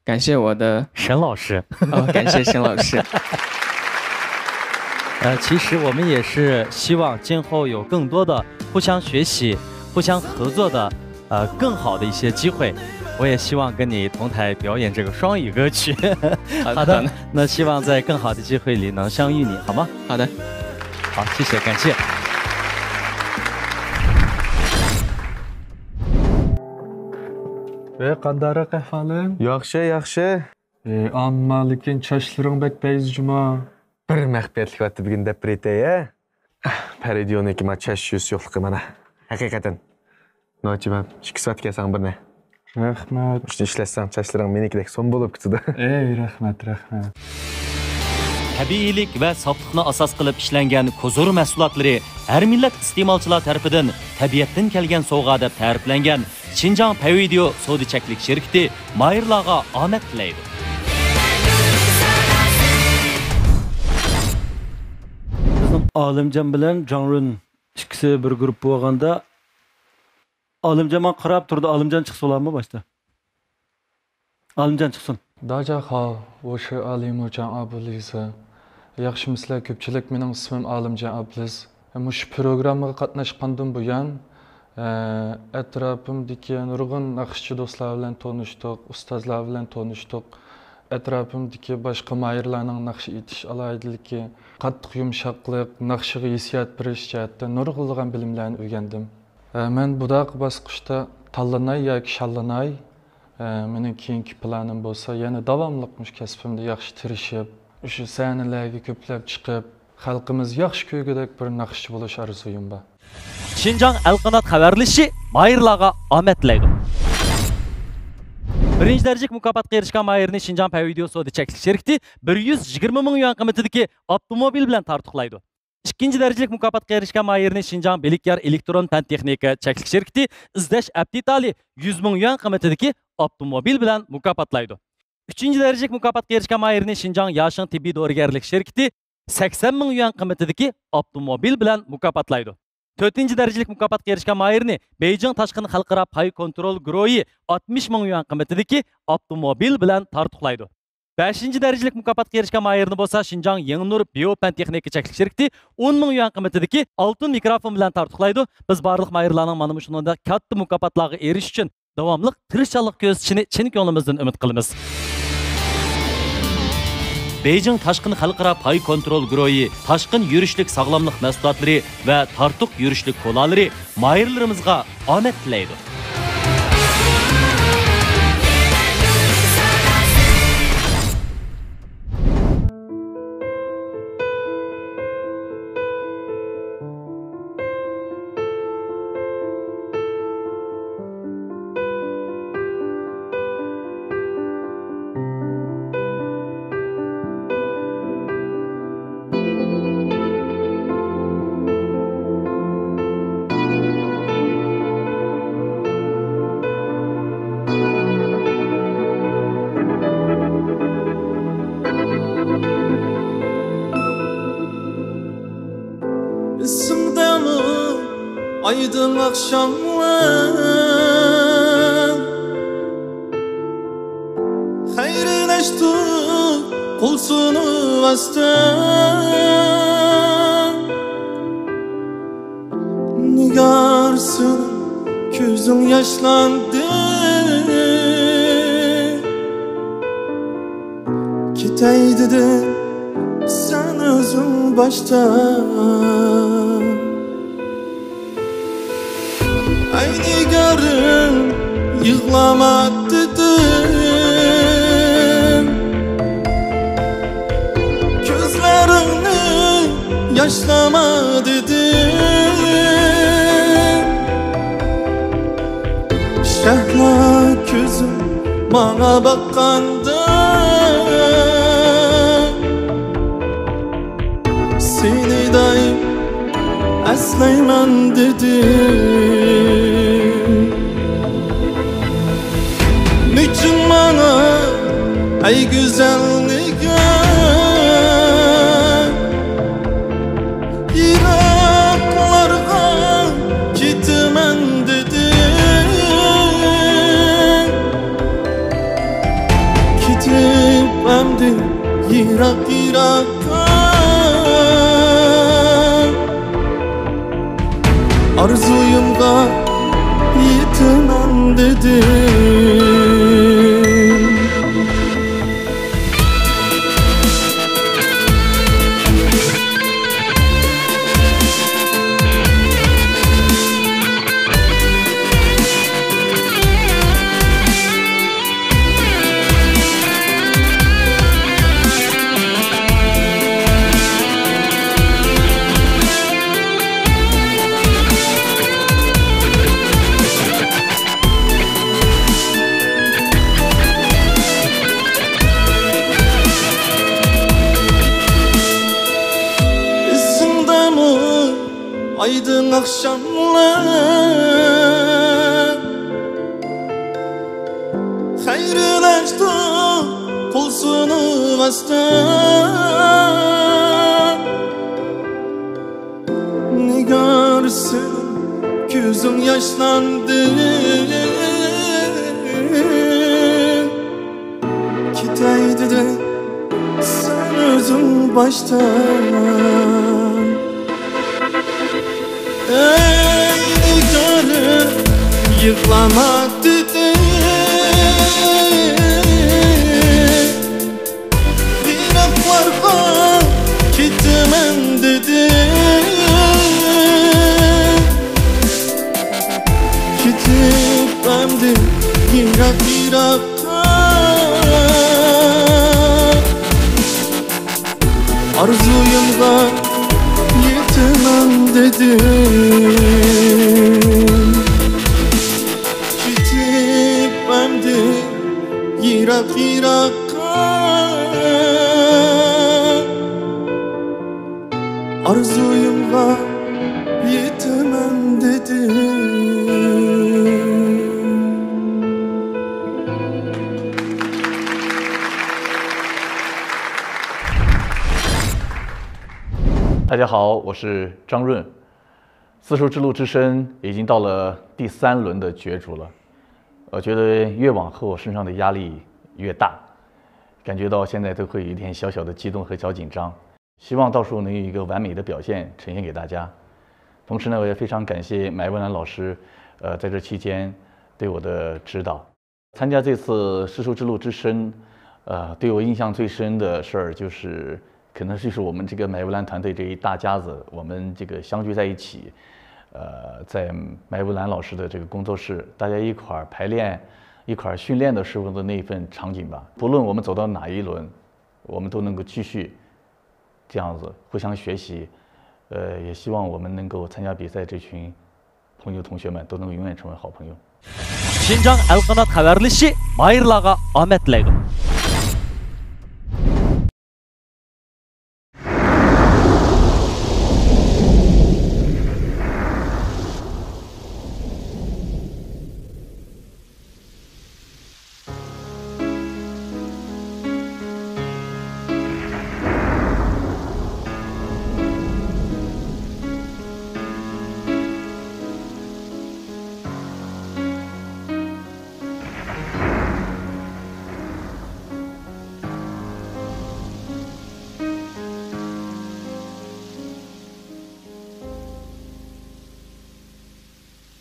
感谢我的沈老师。哦，感谢沈老师。呃，其实我们也是希望今后有更多的互相学习、互相合作的，呃，更好的一些机会。我也希望跟你同台表演这个双语歌曲。好的，好的，好的。那希望在更好的机会里能相遇你，好吗？好的。好，谢谢，感谢。 ۋەي، قانداقراق ئەھۋالىڭ؟ ياخشى، ياخشى. ئى، ئەمما لېكىن چاچلىرىڭ بەك پەيزى جۇما. بىر مەخپىيەتلىك ۋاتتى بۈگۈن دەپ بېرىتەي، ھە؟ پەرىدىيونىڭكى ما چاچ يۈز يوقلۇقى مانا. ھەقىقەتەن. نوچى مەم، ئىككى سائەت كەلسەڭ بىرنى. رەھمەت. شۇنى ئىشلەتسەڭ، چاچلىرىڭ مېنىڭكىدەك سومما بولۇپ كېتىدۇ. ئەي، رەھمەت، رەھمەت. تەبىئىيلىك ۋە ساپلىقنى ئاساس قىلىپ ئىشلەنگەن كوزۇر مەھسۇلاتلىرى ھەر مىللەت ئىستېمالچىلار تەرىپىدىن تەبىئەتتىن كەلگەن سوۋغا دەپ تەرىپلەنگەن شىنجاڭ پەيۋىدېئو سودا چەكلىك شىركىتى ماھىرلارغا ئامەت تىلەيدۇ. بىزنىڭ ئالىمجان بىلەن جاڭرۇن ئىككىسى بىر گۇرۇپپا بولغاندا، ئالىمجان ماڭا قاراپ تۇرىدۇ، ئالىمجان چىقسا بولامدۇ باشتا؟ ئالىمجان چىقسۇن. 大家好，我是阿里木匠阿布丽斯。 ياخشىمۇسىلەر كۆپچىلىك، مېنىڭ ئىسمىم ئالىمجان ئابلىز. مۇشۇ پروگراممىغا قاتناشقاندىن بۇيان، ئە، ئەتراپىمدىكى نۇرغۇن ناخشىچى دوستلار بىلەن تونۇشتۇق، ئۇستازلار بىلەن تونۇشتۇق. ئەتراپىمدىكى باشقا ماھىرلارنىڭ ناخشا ئېيتىش ئالاھىدىلىكى، قاتتىق يۇمشاقلىق، ناخشىغا ھېسسىيات بېرىش جەھەتتە نۇرغۇنلىغان بىلىملەرنى ئۆگەندىم. ئە، مەن بۇداقى باسقۇچتا تاللىناي ياكى شاللىناي. ئە، مېنىڭ كېيىنكى پىلانىم بولسا، يەنە داۋاملىق مۇشۇ كەسپىمدە ياخشى تىرىشىپ، ئاشۇ سەھنىلەرگە كۆپلەپ چىقىپ، خەلقىمىز ياخشى كۆرگۈدەك بىر ناخشىچى بولۇش ئارزۇيۇم بار. شىنجاڭ ئەلقانات خەۋەرلىشى ماھىرلارغا ئامەت تىلەيدۇ. بىرىنچى دەرىجىلىك مۇكاپاتقا ئېرىشكەن ماھىرنى شىنجاڭ پەيۋىدېئو سودا چەكلىك شىركىتى بىر يۈز يىگىرمە مىڭ يۈەن قىممىتىدىكى ئاپتوموبىل بىلەن تارتۇقلايدۇ. ئىككىنچى دەرىجىلىك مۇكاپاتقا ئېرىشكەن ماھىرنى شىنجاڭ بىلىكيار ئېلېكترون پەن تېخنىكا چەكلىك شىركىتى ئىزدەش ئەپتىتالى يۈز مىڭ يۈەن قىممىتىدىكى ئاپتوموبىل بىلەن مۇكاپاتلايدۇ. ئۈچىنچى دەرىجىلىك مۇكاپاتقا ئېرىشكەن ماھىرنى شىنجاڭ ياشىڭ تېببىي دورىگەرلىك شىركىتى سەكسەن مىڭ يۈەن قىممىتىدىكى ئاپتوموبىل بىلەن مۇكاپاتلايدۇ. تۆتىنچى دەرىجىلىك مۇكاپاتقا ئېرىشكەن ماھىرنى بېيجىڭ تاشقىن خەلقئارا پاي كونترول گۇرۇھى ئاتمىش مىڭ يۈەن قىممىتىدىكى ئاپتوموبىل بىلەن تارتۇقلايدۇ. بەشىنچى دەرىجىلىك مۇكاپاتقا ئېرىشكەن ماھىرنى بولسا شىنجاڭ يېڭىنۇر بىيو پەن تېخنىكا چەكلىك شىركىتى ئون مىڭ يۈەن قىممىتىدىكى ئالتۇن مىكروفون بىلەن تارتۇقلايدۇ. بىز بارلىق ماھىرلارنىڭ مانا مۇشۇنىڭدەك كاتتا مۇكاپاتلارغا ئېرىشىش ئۈچۈن داۋاملىق تىرىشچانلىق كۆرسىتىشىنى چىن كۆڭلىمىزدىن ئۈمىد قىلىمىز. بېيجىڭ تاشقىن خەلقئارا پاي كونترول گۇرۇھى تاشقىن يۈرۈشلۈك ساغلاملىق مەھسۇلاتلىرى ۋە تارتۇق يۈرۈشلۈك كولالىرى ماھىرلىرىمىزغا ئامەت تىلەيدۇ. ئېسىڭدەمۇ ئايدىڭ ئاخشاملار، خەيرلەشتۇق قول سۇنۇۋەستە. نىگار سېنىڭ كۆزۈڭ ياشلاندى، كېتەي دېدىڭ سەن ئۆزۈڭ باشتا. ئەي نىگارىم، يىغلاما دېدىم، كۆزلىرىڭنى ياشلاما دېدىم. شەھلا كۆزۈم ماڭا باققاندا، سېنى دائىم ئەسلەيمەن دېدىم. نېچۈن ماڭا، ئەي گۈزەل نىگار، يىراقلارغا كېتىمەن دېدىم. كېتىپ ئەمدى يىراق يىراققا، ئارزۇيۇمغا يېتىمەن دېدىم. ئېسىڭدەمۇ ئايدىڭ ئاخشاملار، خەيرلەشتۇق قول سۇنۇۋەستە. نىگار سېنىڭ كۆزۈڭ ياشلاندى، كېتەي دېدىڭ سەن ئۆزۈڭ باشتا. ئەي نىگارىم، يىغلاما دېدىم، يىراقلارغا كېتىمەن دېدىم. كېتىپ ئەمدى يىراق يىراققا، ئارزۇيۇمغا يېتىمەن دېدىم. كېتىپ ئەمدى يىراق يىراققا، ئارزۇيۇمغا يېتىمەن دېدىم. 大家好，我是张润。《丝绸之路之声》已经到了第三轮的角逐了，我觉得越往后身上的压力越大，感觉到现在都会有一点小小的激动和小紧张，希望到时候能有一个完美的表现呈现给大家。同时呢，我也非常感谢瞿文岚老师，呃，在这期间对我的指导。参加这次《丝绸之路之声》，呃，对我印象最深的事儿就是，可能就是我们这个瞿文岚团队这一大家子，我们这个相聚在一起，呃，在瞿文岚老师的这个工作室，大家一块儿排练、一块儿训练的时候的那一份场景吧。不论我们走到哪一轮，我们都能够继续这样子互相学习。呃，也希望我们能够参加比赛这群朋友、同学们都能够永远成为好朋友。شىنجاڭ ئەلقانات خەۋەرلىشى ماھىرلارغا ئامەت تىلەيدۇ.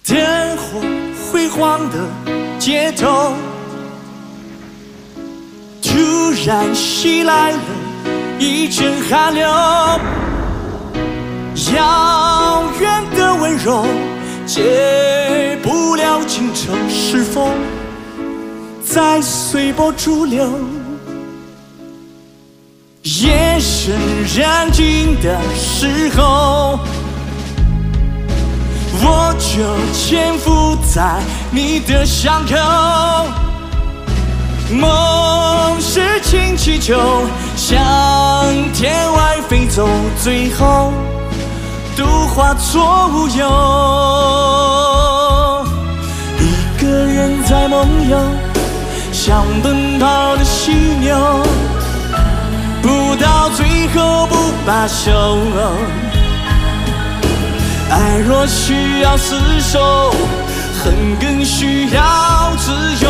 灯火辉煌的街头，突然袭来了一阵寒流。遥远的温柔，解不了京城是否在随波逐流。 夜深人静的时候，我就潜伏在你的巷口。梦是轻骑就向天外飞走，最后都化作乌有。一个人在梦游， 像奔跑的犀牛，不到最后不罢休。爱若需要厮守，恨更需要自由。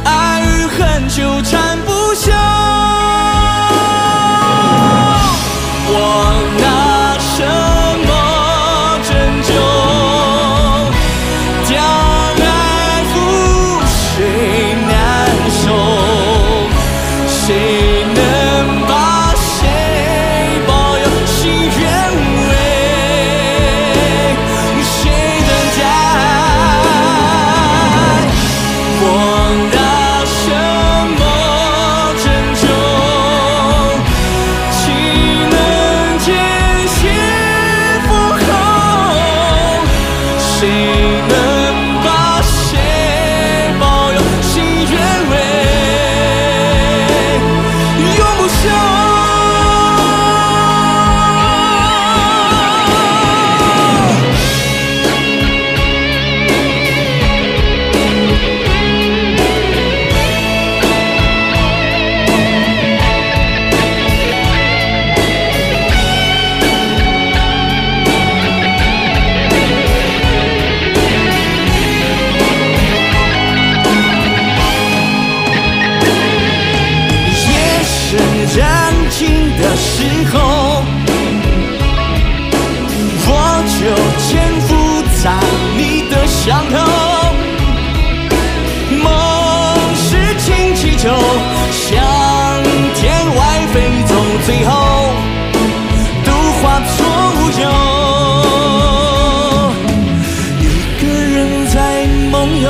爱与恨纠缠不休。 我拿什么拯救？将爱付谁难收？谁能把谁保佑？心愿为谁等待？ 我拿什么拯救？岂能见血复红？谁能把谁保佑？心愿为永不朽。 夜深人静的时候， 我就潜伏在你的巷口。梦是轻骑就向天外飞走，最后都化作乌有。一个人在梦游，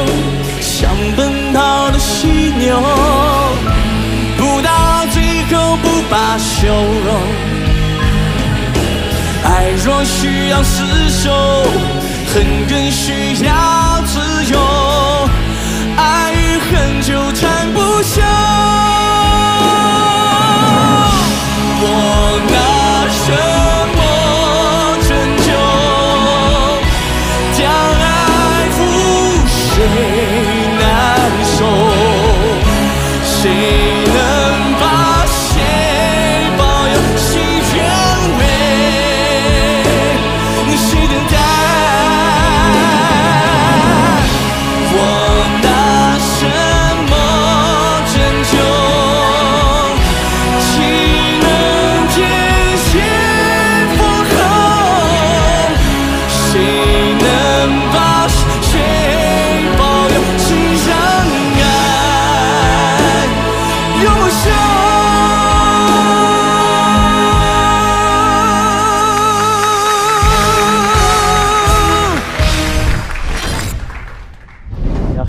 像奔跑的犀牛，不到最后不罢休。爱若需要厮守，恨更需要自由。爱与恨纠缠不休。我拿什么拯救？ 将爱付谁难收？谁能把谁保佑？心愿为谁等待？我拿什么拯救？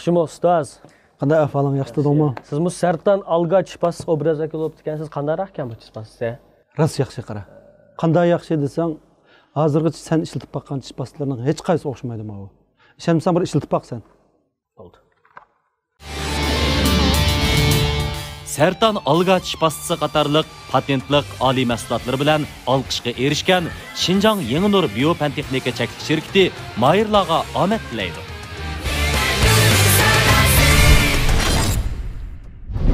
ياخشىمۇ ئۇستاز؟ قانداق ئەھۋالىڭ، ياخشى تۇردۇڭمۇ؟ سىزمۇ سەرتان ئالگا چىشپاستىسى ئوبرازىدىكى بولۇپتىكەنسىز، قانداقراق ئىكەن بۇ چىشپاستىسى؟ راست ياخشى قارا. قانداق ياخشى دېسەڭ، ھازىرغىچە سەن ئىشلىتىپ باققان چىشپاستىلارنىڭ ھېچقايسىسى ئوخشىمايدۇ ماۋۇ. ئىشەنمىسەڭ بىر ئىشلىتىپ باق سەن. بولدى. سەرتان ئالگا چىشپاستىسى قاتارلىق پاتېنتلىق ئالىي مەھسۇلاتلىرى بىلەن ئالقىشقا ئېرىشكەن شىنجاڭ يېڭىنۇر بىيو پەن تېخنىكا چەكلىك شىركىتى ماھىرلارغا ئامەت تىلەيدۇ.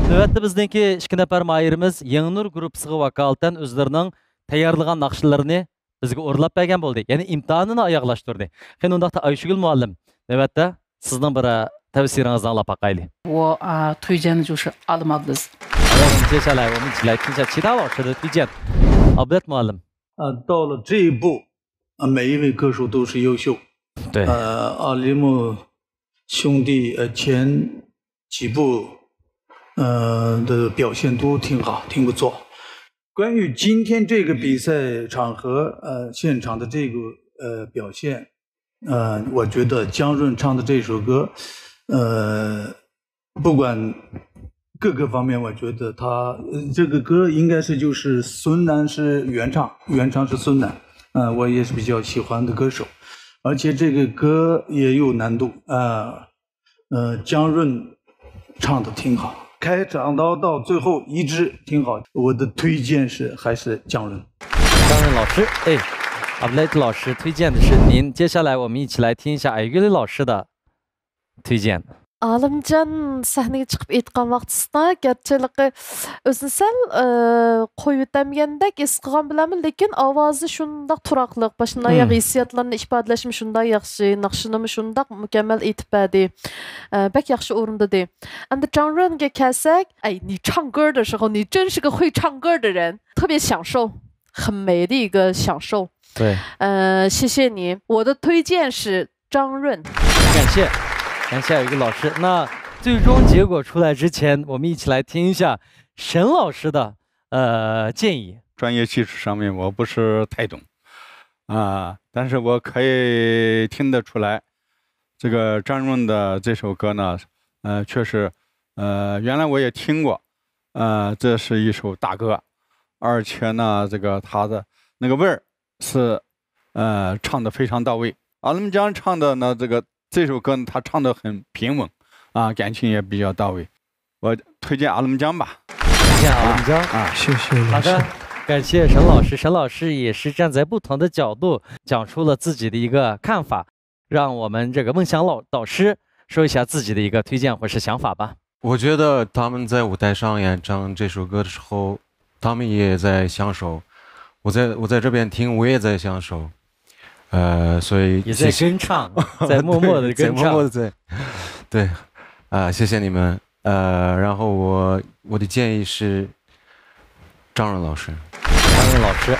نۆۋەتتە بىزنىڭكى ئىككى نەپەر ماھىرىمىز يېڭىنۇر گۇرۇپپىسىغا ۋاكالىتەن ئۆزلىرىنىڭ تەييارلىغان ناخشىلىرىنى بىزگە ئورۇنلاپ بەرگەن بولدى. يەنى ئىمتىھانىنى ئاياغلاشتۇردى. قېنى ئۇنداقتا ئايشۈگۈل مۇئەللىم، نۆۋەتتە سىزنىڭ بىر، ئە، تەۋسىيىڭىزنى ئاڭلاپ باقايلى. 我啊，推荐的就是阿拉马布斯。好的，我们接下来我们一起来听一下其他老师的推荐。 ئابلەت مۇئەللىم. 啊，到了这一步，啊，每一位歌手都是优秀。对。呃，阿里木兄弟，呃，前几部，呃，的表现都挺好，挺不错。关于今天这个比赛场合，呃，现场的这个，呃，表现，呃，我觉得姜润唱的这首歌，呃，不管各个方面，我觉得他，呃，这个歌应该是就是孙楠是原唱，原唱是孙楠，呃，我也是比较喜欢的歌手，而且这个歌也有难度，呃，呃，姜润唱的挺好，开场到到最后一直挺好，我的推荐是还是姜润。 张任老师，哎，ئابلەت 老师推荐的是您。接下来我们一起来听一下 ئايگۈل 老师的推荐。 ئالىمجان سەھنىگە چىقىپ ئېيتقان ۋاقتىسىدا گەرچىلىكى ئۆزىنى سەل، ئى، قويۇۋېتەلمىگەندەك ھېس قىلغان بىلەنمۇ، لېكىن ئاۋازى شۇنداق تۇراقلىق، باشتىن ئاياغ ھېسسىياتلارنى ئىپادىلەشمۇ شۇنداق ياخشى، ناخشىنىمۇ شۇنداق مۇكەممەل ئېيتىپ بەردى. ئى، بەك ياخشى ئورۇندىدى. ئەمدى 张任 گە كەلسەك، ئەي، 你唱歌的时候，你真是个会唱歌的人，特别享受，很美的一个享受。 对。 呃，谢谢你。我的推荐是张任。 感谢，感谢 ئايگۈل 老师。那最终结果出来之前，我们一起来听一下沈老师的，呃，建议。 专业技术上面我不是太懂，啊，但是我可以听得出来，这个张任的这首歌呢，呃，确实，呃，原来我也听过，呃，这是一首大歌，而且呢，这个他的那个味儿是，呃，唱得非常到位。阿姆江唱的呢，这个这首歌呢，他唱得很平稳，啊，感情也比较到位。我推荐阿姆江吧。 推荐 ئالىمجان. 啊，谢谢老师。 好的，感谢沈老师。沈老师也是站在不同的角度讲出了自己的一个看法，让我们这个孟祥老导师说一下自己的一个推荐或是想法吧。 我觉得他们在舞台上演唱这首歌的时候，他们也在享受。我在我在这边听，我也在享受。呃，所以也在跟唱，在默默的跟唱。在默默的在，对，啊、谢谢你们。呃，然后我我的建议是，张任老师。 张任老师。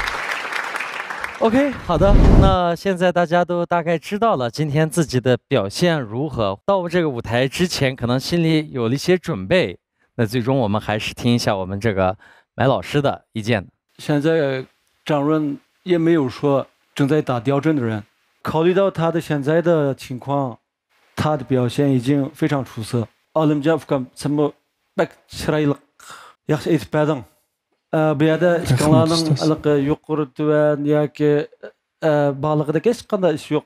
OK，好的，那现在大家都大概知道了今天自己的表现如何。到这个舞台之前，可能心里有了一些准备。那最终我们还是听一下我们这个麦老师的意见。 现在张任也没有说正在打吊针的人。考虑到他的现在的情况，他的表现已经非常出色。ئالىمجان ئۇكام، سەنمۇ بەك چىرايلىق، ياخشى ئېيتىپ بەردىڭ. ئە، بۇ يەردە ئىككىڭلارنىڭ ھېلىقى يۇقىرى تۆۋەن ياكى، ئە، بارلىقىدەك ھېچقانداق ئىش يوق.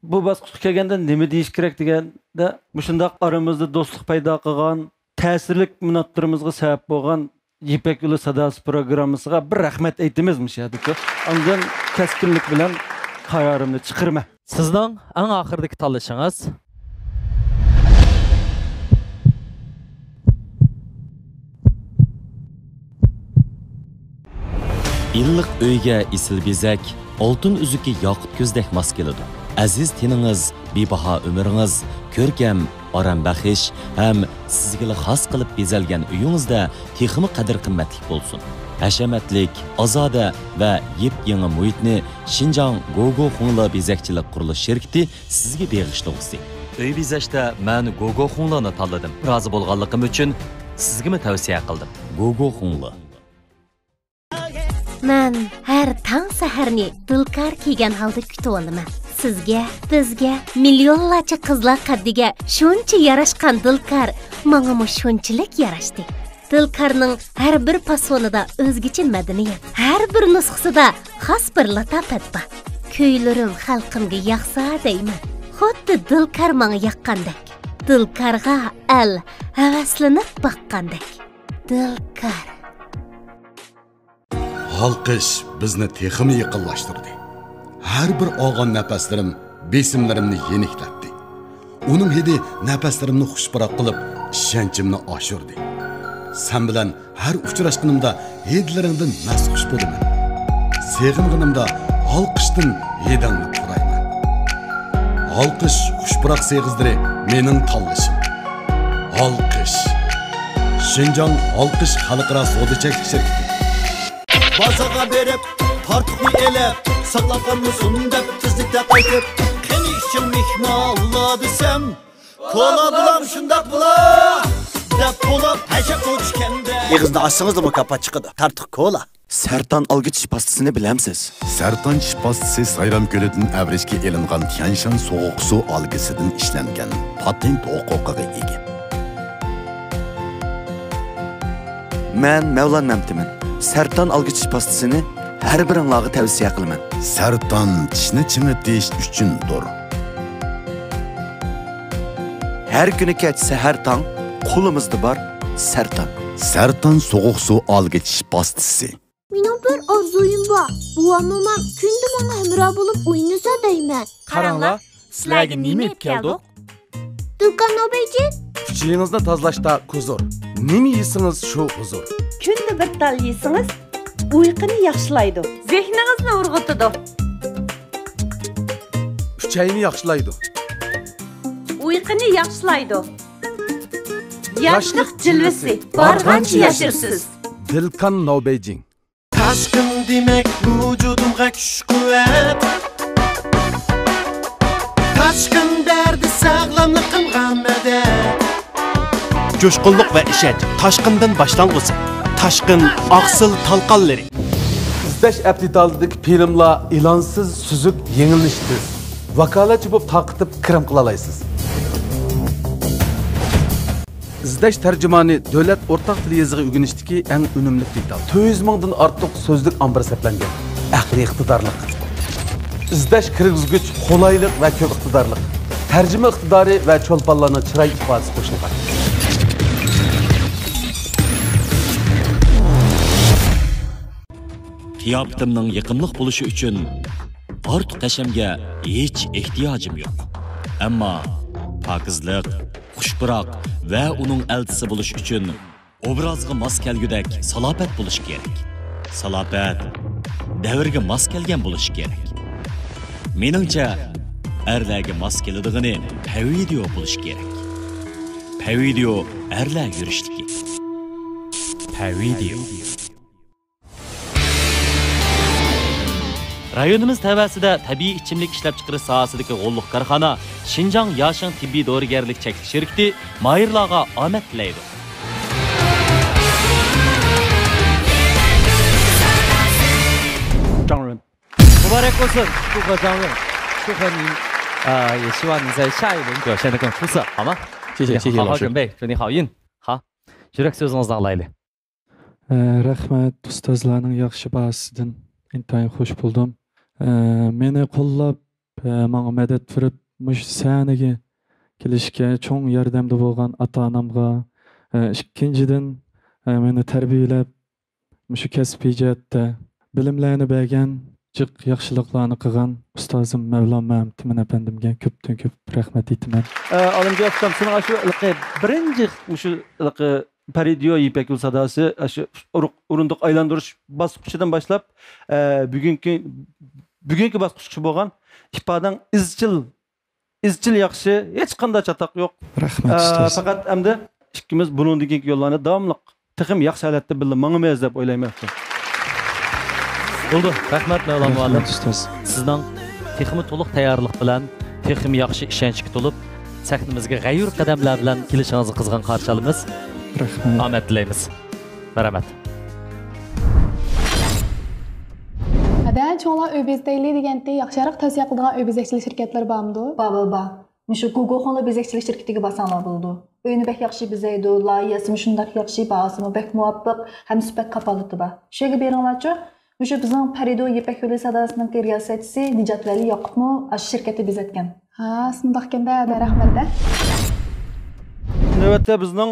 بۇ باسقۇچقا كەلگەندە نېمە دېيىش كېرەك دېگەندە، مۇشۇنداق ئارىمىزدا دوستلۇق پەيدا قىلغان، تەسىرلىك مىنۇتلىرىمىزغا سەۋەب بولغان يىپەك يولى ساداسى پروگراممىسىغا بىر رەھمەت ئېيتىمىز مۇشۇ يەردىكى. ئاندىن كەسكىنلىك بىلەن قارارىمنى چىقىرىمەن. سىزنىڭ ئەڭ ئاخىرىدىكى تاللىشىڭىز. ئىللىق ئۆيگە ئېسىل بېزەك، ئالتۇن ئۈزۈكى ياقۇت كۆزدەك ماس كېلىدۇ. ئەزىز تېنىڭىز، بىباھا ئۆمرىڭىز، كۆركەم، ئارام بەخش ھەم سىزگىلا خاس قىلىپ بېزەلگەن ئۆيىڭىزدە تېخىمۇ قەدىر-قىممەتلىك بولسۇن. ھەشەمەتلىك، ئازادە ۋە يېپيېڭى مۇھىتنى شىنجاڭ گوگو خۇڭلې بېزەكچىلىك قۇرۇلۇش شىركىتى سىزگە بېغىشلىغۇسى. ئۆي بېزەشتە مەن گوگو خۇڭلېنى تاللىدىم. رازى بولغانلىقىم ئۈچۈن سىزگىمۇ تەۋسىيە قىلدىم. گوگو خۇڭلې. مەن ھەر تاڭ سەھەرنى دىلكار كىيگەن ھالدا كۈتۈۋالىمەن. سىزگە، بىزگە، مىليونلارچە قىزلار قەددىگە شۇنچە ياراشقان دىلكار ماڭىمۇ شۇنچىلىك ياراشتى. دىلكارنىڭ ھەر بىر پاسونىدا ئۆزگىچە مەدەنىيەت، ھەر بىر نۇسخىسىدا خاس بىر لاتاپەت بار. كۈيلىرىم خەلقىمگە ياقسا دەيمەن، خۇددى دىلكار ماڭا ياققاندەك. دىلكارغا ئەل ھەۋەسلىنىپ باققاندەك. دىلكار. ھالقىش بىزنى تېخىمۇ يېقىنلاشتۇردى. ھەر بىر ئالغان نەپەسلىرىم بېسىملىرىمنى يېنىكلەتتى. ئۇنىڭ ھىدى نەپەسلىرىمنى خۇش پۇراق قىلىپ، ئىشەنچىمنى ئاشۇردى. سەن بىلەن ھەر ئۇچراشقىنىمدا ھىدلىرىڭدىن مەستخۇش بولىمەن. سېغىنغىنىمدا ھالقىشتىن ھىدىڭنى پۇرايمەن. ھالقىش خۇش پۇراق سېغىزلىرى مېنىڭ تاللىشىم. ھالقىش. شىنجاڭ ھالقىش خەلقئارا سودا چەكلىك شىركىتى. بازارغا بېرىپ، تارتۇقنى ئېلىپ، ساقلاپ قالمىسۇن دەپ تېزلىكتە قايتىپ، قېنى ئىچىڭ مېھمانلار دېسەم، كولا بولام شۇنداق بولا دەپ بولۇپ، ھەشەپ ئوچكەندە. ئېغىزنى ئاچسىڭىزلا مۇكاپات چىقىدۇ. تارتۇق كولا. سەرتان ئالگۈ چىش پاستىسىنى بىلەمسىز؟ سەرتان چىش پاستىسى سايرام كۆلىدىن ئەۋرىشكە ئېلىنغان تيەنشان سوغۇق سۇ ئالگىسىدىن ئىشلەنگەن، پاتېنت ھوقۇقىغا ئىگە. مەن مەۋلان مەمتىمىن. سەرتان ئالگۈ چىش پاستىسىنى ھەر بىرىڭلارغا تەۋسىيە قىلىمەن. سەرتان چىشنى چىڭىتىش ئۈچۈندۇر. ھەر كۈنى كەچ سەھەر تاڭ، قولىمىزدا بار سەرتان. سەرتان سوغۇق سۇ ئالگۈ چىش پاستىسى. مېنىڭ بىر ئارزۇيۇم بار. بوۋام، مومام كۈندە ماڭا ھەمراھ بولۇپ ئوينىسا دەيمەن. قاراڭلار، سىلەرگە نېمە ئېلىپ كەلدۇق؟ دۇكان نوبەيجىن. ئۈچىيىڭىزنى تازىلاشتا كۇزۇر. نېمە يېسىڭىز، شۇ ھۇزۇر. كۈندە بىر تال يېسىڭىز، ئۇيقۇنى ياخشىلايدۇ. زېھنىڭىزنى ئۇرغۇتىدۇ. ئۈچەينى ياخشىلايدۇ. ئۇيقۇنى ياخشىلايدۇ. ياشلىق جىلۋىسى، بارغانچە ياشىرسىز. دىلكان نوبەيجىن. تاشقىن دېمەك ۋۇجۇدۇمغا كۈچ-قۇۋۋەت. تاشقىن بەردى ساغلاملىقىمغا مەدەت. جۇشقۇنلۇق ۋە ئىشەنچ تاشقىندىن باشلانغۇسى. تاشقىن ئاقسىل تالقانلىرى. ئىزدەش ئەپ دېتالىدىكى فىلىملار ئېلانسىز، سۈزۈك، يېڭىلىنىشى تېز. ۋاكالەتچى بولۇپ تارقىتىپ كىرىم قىلالايسىز. ئىزدەش تەرجىمانى دۆلەت ئورتاق تىل يېزىقى ئۆگىنىشتىكى ئەڭ ئۈنۈملۈك دېتال. تۆت يۈز مىڭدىن ئارتۇق سۆزلۈك ئامبىرى سەپلەنگەن. ئەقلىي ئىقتىدارلىق. ئىزدەش كىرگۈزگۈچ قولايلىق ۋە كۆپ ئىقتىدارلىق. تەرجىمە ئىقتىدارى ۋە چولپانلارنىڭ چىراي ئىپادىسى قوشۇلغان. قىياپىتىمنىڭ يېقىملىق بولۇشى ئۈچۈن ئارتۇق ھەشەمگە ھېچ ئېھتىياجىم يوق. ئەمما پاكىزلىق، خۇش پۇراق ۋە ئۇنىڭ ئەلچىسى بولۇش ئۈچۈن ئوبرازغا ماس كەلگۈدەك سالاپەت بولۇش كېرەك. سالاپەت دەۋرگە ماس كەلگەن بولۇش كېرەك. مېنىڭچە، ئەرلەرگە ماس كېلىدىغىنى پەۋىدىيو بولۇش كېرەك. پەۋىدىيو ئەرلەر يۈرۈشلۈكى. پەۋىدىيو. رايونىمىز تەۋەسىدە تەبىئىي ئىچىملىك ئىشلەپچىقىرىش ساھەسىدىكى غوللۇق كارخانا شىنجاڭ ياشىڭ تېببىي دورىگەرلىك چەكلىك شىركىتى ماھىرلارغا ئامەت تىلەيدۇ. مۇبارەك بولسۇن! 祝贺张润，祝贺你，呃，也希望你在下一轮表现得更出色，好吗？谢谢，谢谢老师。好好准备，祝你好运。好，يۈرەك سۆزىڭىزنى ئاڭلايلى. ئە، رەھمەت، ئۇستازلارنىڭ ياخشى باھاسىدىن ئىنتايىن خۇش بولدۇم. ئە، مېنى قوللاپ، ئە، ماڭا مەدەت بېرىپ، مۇشۇ سەھنىگە كېلىشكە چوڭ ياردەمدە بولغان ئاتا-ئانامغا، ئە، ئىككىنچىدىن، ئە، مېنى تەربىيەلەپ، مۇشۇ كەسپىي جەھەتتە بىلىملەرنى بەرگەن، جىق ياخشىلىقلارنى قىلغان ئۇستازىم مەۋلان مەمتىمىن ئەپەندىمگە كۆپتىن كۆپ رەھمەت ئېيتىمەن. ئە، ئالىمجان ئۇستام، سېنىڭ ئاشۇ ھېلىقى بىرىنچى مۇشۇ ھېلىقى پەرىدىيو يىپەك يولى ساداسى، ئاشۇ ئورۇق-، ئورۇندۇق ئايلاندۇرۇش باسقۇچىدىن باشلاپ، ئە، بۈگۈنكى، بۈگۈنكى باسقۇچقىچە بولغان ئىپادەڭ ئىزچىل، ئىزچىل ياخشى، ھېچقانداق چاتاق يوق. رەھمەت، ئە، ئۇستاز. پەقەت ئەمدى ئىككىمىز بۇنىڭدىن كېيىنكى يوللارنى داۋاملىق تېخىمۇ ياخشى ھالەتتە بىللە ماڭىمىز دەپ ئويلايمەن. بولدى، رەھمەت، مەۋلان مۇئەللىم. رەھمەت، ئۇستاز. سىزنىڭ تېخىمۇ تولۇق تەييارلىق بىلەن، تېخىمۇ ياخشى ئىشەنچكە تولۇپ، سەھنىمىزگە غەيۇر قەدەملەر بىلەن كېلىشىڭىزنى قىزغىن قارشى ئالىمىز. رەھمەت. ئامەت تىلەيمىز. مەرھەمەت. خەۋەر چوڭلار ئۆي بېزىتەيلى دېگەنتى، ياخشىراق تەۋسىيە قىلىدىغان ئۆي بېزەكچىلىك شىركەتلىرى بارمىدۇ؟ بار، بار، بار. مۇشۇ گوگوخۇنلار بېزەكچىلىك شىركىتىگە بارساڭلار بولىدۇ. ئۆينى بەك ياخشى بېزەيدۇ، لايىھەسىمۇ شۇنداق ياخشى، باھاسىمۇ بەك مۇۋاپىق ھەم سۈپەت كاپالىتى بار. شۇ يەرگە بېرىڭلارچۇ. مۇشۇ بىزنىڭ پەرىدۇ يىپەك يولى ساداسىنىڭكى رىياسەتچىسى نىجات ۋەلى ياقۇپمۇ ئاشۇ شىركەتتە بېزەتكەن. ھا، شۇنداقكەن-دە، ھەدە، رەھمەت-دە. نۆۋەتتە بىزنىڭ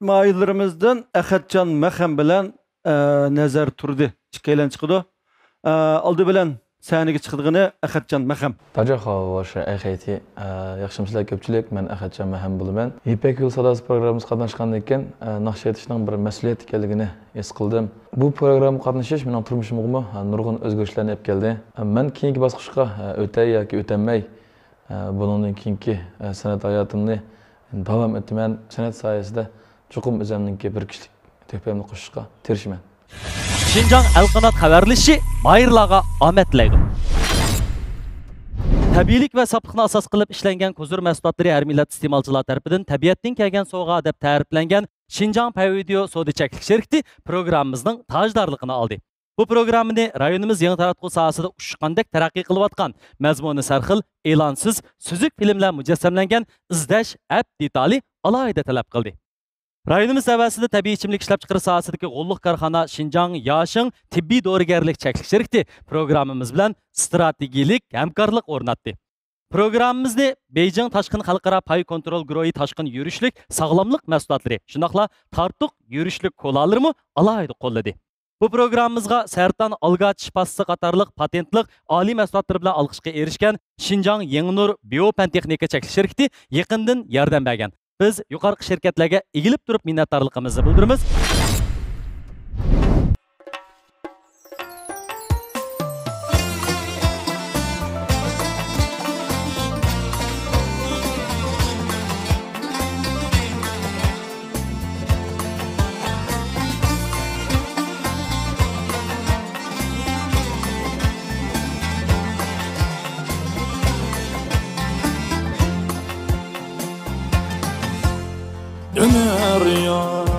ماھىرلىرىمىزدىن ئەخەتجان مەخەم بىلەن، ئە، نەزەر تۇردى ئىككىيلەن چىقىدۇ. ئە، ئالدى بىلەن سەھنىگە چىقىدىغىنى ئەخەتجان مەخەم. 大家好，我是 ئەخەيتى. ئە، ياخشىمۇسىلەر كۆپچىلىك؟ مەن ئەخەتجان مەخەم بولىمەن. يىپەك يولى ساداسى پروگراممىسىغا قاتناشقاندىن كېيىن، ئە، ناخشا ئېيتىشنىڭ بىر مەسئۇلىيەت ئىكەنلىكىنى ھېس قىلدىم. بۇ پروگراممىغا قاتنىشىش مېنىڭ تۇرمۇشۇمغىمۇ، ئە، نۇرغۇن ئۆزگىرىشلەرنى ئېلىپ كەلدى. ئە، مەن كېيىنكى باسقۇچقا، ئە، ئۆتەي ياكى ئۆتەلمەي، ئە، بۇنىڭدىن كېيىنكى، ئە، سەنئەت ھاياتىمنى داۋام ئېتىمەن. سەنئەت ساھەسىدە چوقۇم ئۆزۈمنىڭكى بىر كىشىلىك تۆھپەمنى قوشۇشقا تىرىشىمەن. شىنجاڭ ئەلقانات خەۋەرلىشىشى ماھىرلارغا ئامەت تىلەيدۇ. تەبىئىيلىك ۋە ساپلىقنى ئاساس قىلىپ ئىشلەنگەن كوزۇر مەھسۇلاتلىرى ھەر مىللەت ئىستېمالچىلار تەرىپىدىن تەبىئەتتىن كەلگەن سوۋغا دەپ تەرىپلەنگەن شىنجاڭ پەيۋىدېئو سودا چەكلىك شىركىتى پروگراممىمىزنىڭ تاجدارلىقىنى ئالدى. بۇ پروگراممىنى رايونىمىز يېڭى تاراتقۇ ساھەسىدە ئۇچقاندەك تەرەققىي قىلىۋاتقان، مەزمۇنى سەرخىل، ئېلانسىز، سۈزۈك فىلىملەر مۇجەسسەملەنگەن ئىزدەش ئەپ دېتالى ئالاھىدە تەلەپ قىلدى. رايونىمىز تەۋەسىدە تەبىئىي ئىچىملىك ئىشلەپچىقىرىش ساھەسىدىكى غوللۇق كارخانا شىنجاڭ ياشىڭ تېببىي دورىگەرلىك چەكلىك شىركىتى پروگراممىمىز بىلەن ئىستراتېگىيىلىك ھەمكارلىق ئورناتتى. پروگراممىمىزنى بېيجىڭ تاشقىن خەلقئارا پاي كونترول گۇرۇھى تاشقىن يۈرۈشلۈك ساغلاملىق مەھسۇلاتلىرى، شۇنداقلا تارتۇق يۈرۈشلۈك كولالىرىمۇ ئالاھىدە قوللىدى. بۇ پروگراممىمىزغا سەرطان ئالگاچ شىپاسى قاتارلىق پاتېنتلىق ئالىي مەھسۇلاتلىرى بىلەن ئالقىشقا ئېرىشكەن شىنجاڭ يېڭىنۇر بىيو پەن تېخنىكا چەكلىك شىركىتى يېقىندىن ياردەم بەرگەن. بىز يۇقىرىقى شىركەتلەرگە ئېگىلىپ تۇرۇپ مىننەتدارلىقىمىزنى بىلدۈرىمىز. ئۆمۈر يول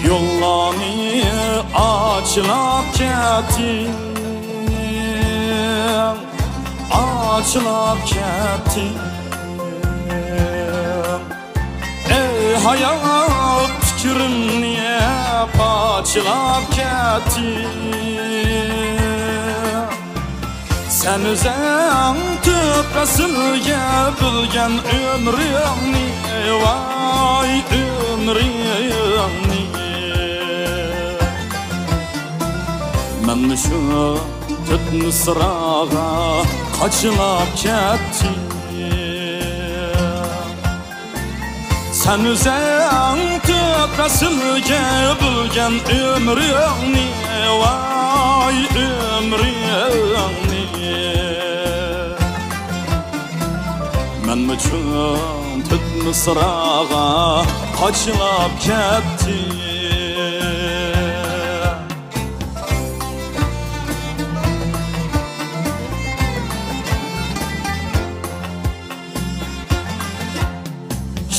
يوللارنى ئاچىلاپ كەتتىڭ، ئاچىلاپ كەتتىڭ. ئەي ھايات، پىكرىمنى پاچىلاپ كەتتىڭ. سەن ئۆزۈڭ تۆت پەسىلگە بۆلگەن ئۆمرۈڭنى، ۋاي ئۆمرۈڭنى. مەن مۇشۇ تۆت مىسراغا قاچىلاپ كەتتىم. سەن ئۆزۈڭ تۆت پەسىلگە بۆلگەن ئۆمرۈڭنى، ۋاي ئۆمرۈڭنى. مەنمۇ چوڭ تۆت مىسراغا قاچىلاپ كەتتىم.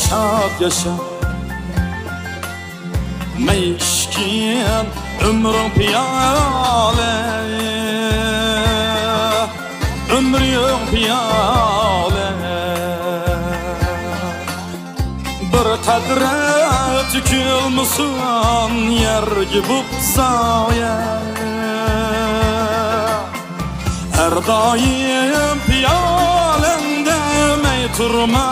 شاد ياشا، مەيىشكىن ئۆمرۈڭ پىيالە، ئۆمرۈڭ پىيالە. بىر قەترە تۆكۈلمىسۇن يەرگە بوپ زايە. ھەر دائىم پىيالەڭدە مەي تۇرما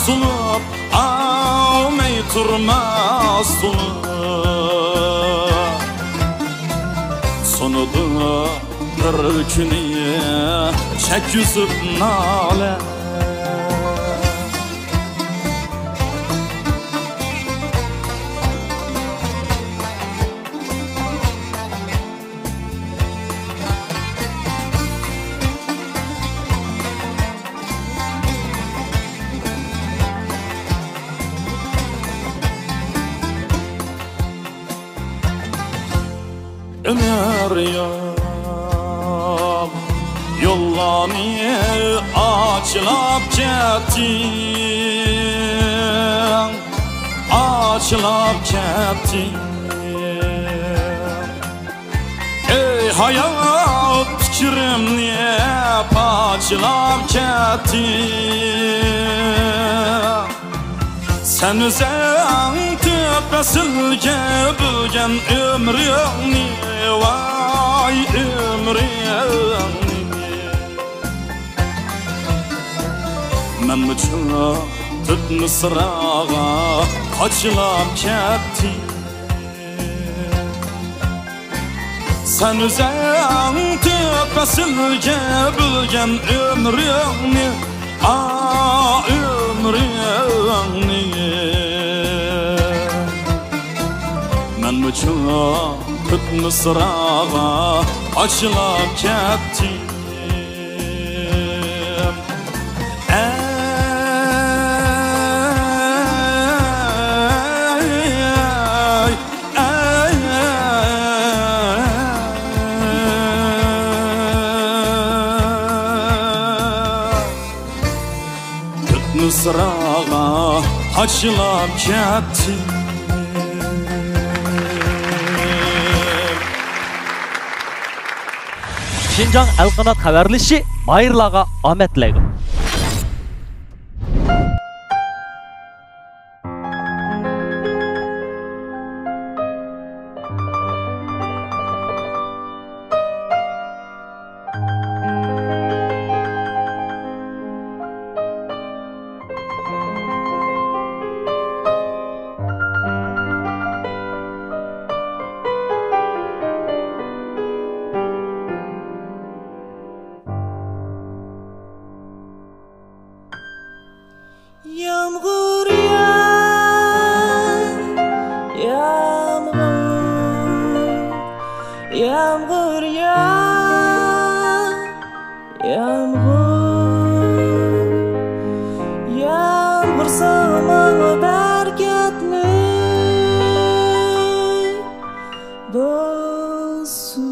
سۇنۇپ، ئاۋۇ مەي تۇرما سۇنۇپ. سۇنىدۇ بىر كۈنى چەك يۈزۈپ نالە. ئۆمۈر يول يوللارنى ئاچىلاپ كەتتىڭ، ئاچىلاپ كەتتىڭ. ئەي ھايات پىكرىمنى پاچىلاپ كەتتى. سەن ئۆزۈڭ تۆت پەسىلگە بۆلگەن ئۆمرۈڭنى، ۋاي ئۆمرۈڭنى. مەنمۇ چوڭ تۆت مىسراغا قاچىلاپ كەتتىم. سەن ئۆزۈڭ تۆت پەسىلگە بۆلگەن ئۆمرۈڭنى، ئا، ئۆمرۈڭنى. مەنمۇ چوڭ تۆت مىسراغا قاچىلاپ كەتتىم. ئەي، ئەي، ئەي، ئەي. تۆت مىسراغا قاچىلاپ كەتتىم. شىنجاڭ ئەلقانات خەۋەرلىشىشى، ماھىرلارغا ئامەت تىلەيدۇ. يامغۇر ياغ، يامغۇر، يامغۇر ياغ، يامغۇر، يامغۇر ساڭا ماڭا بەرىكەتلىك بولسۇن.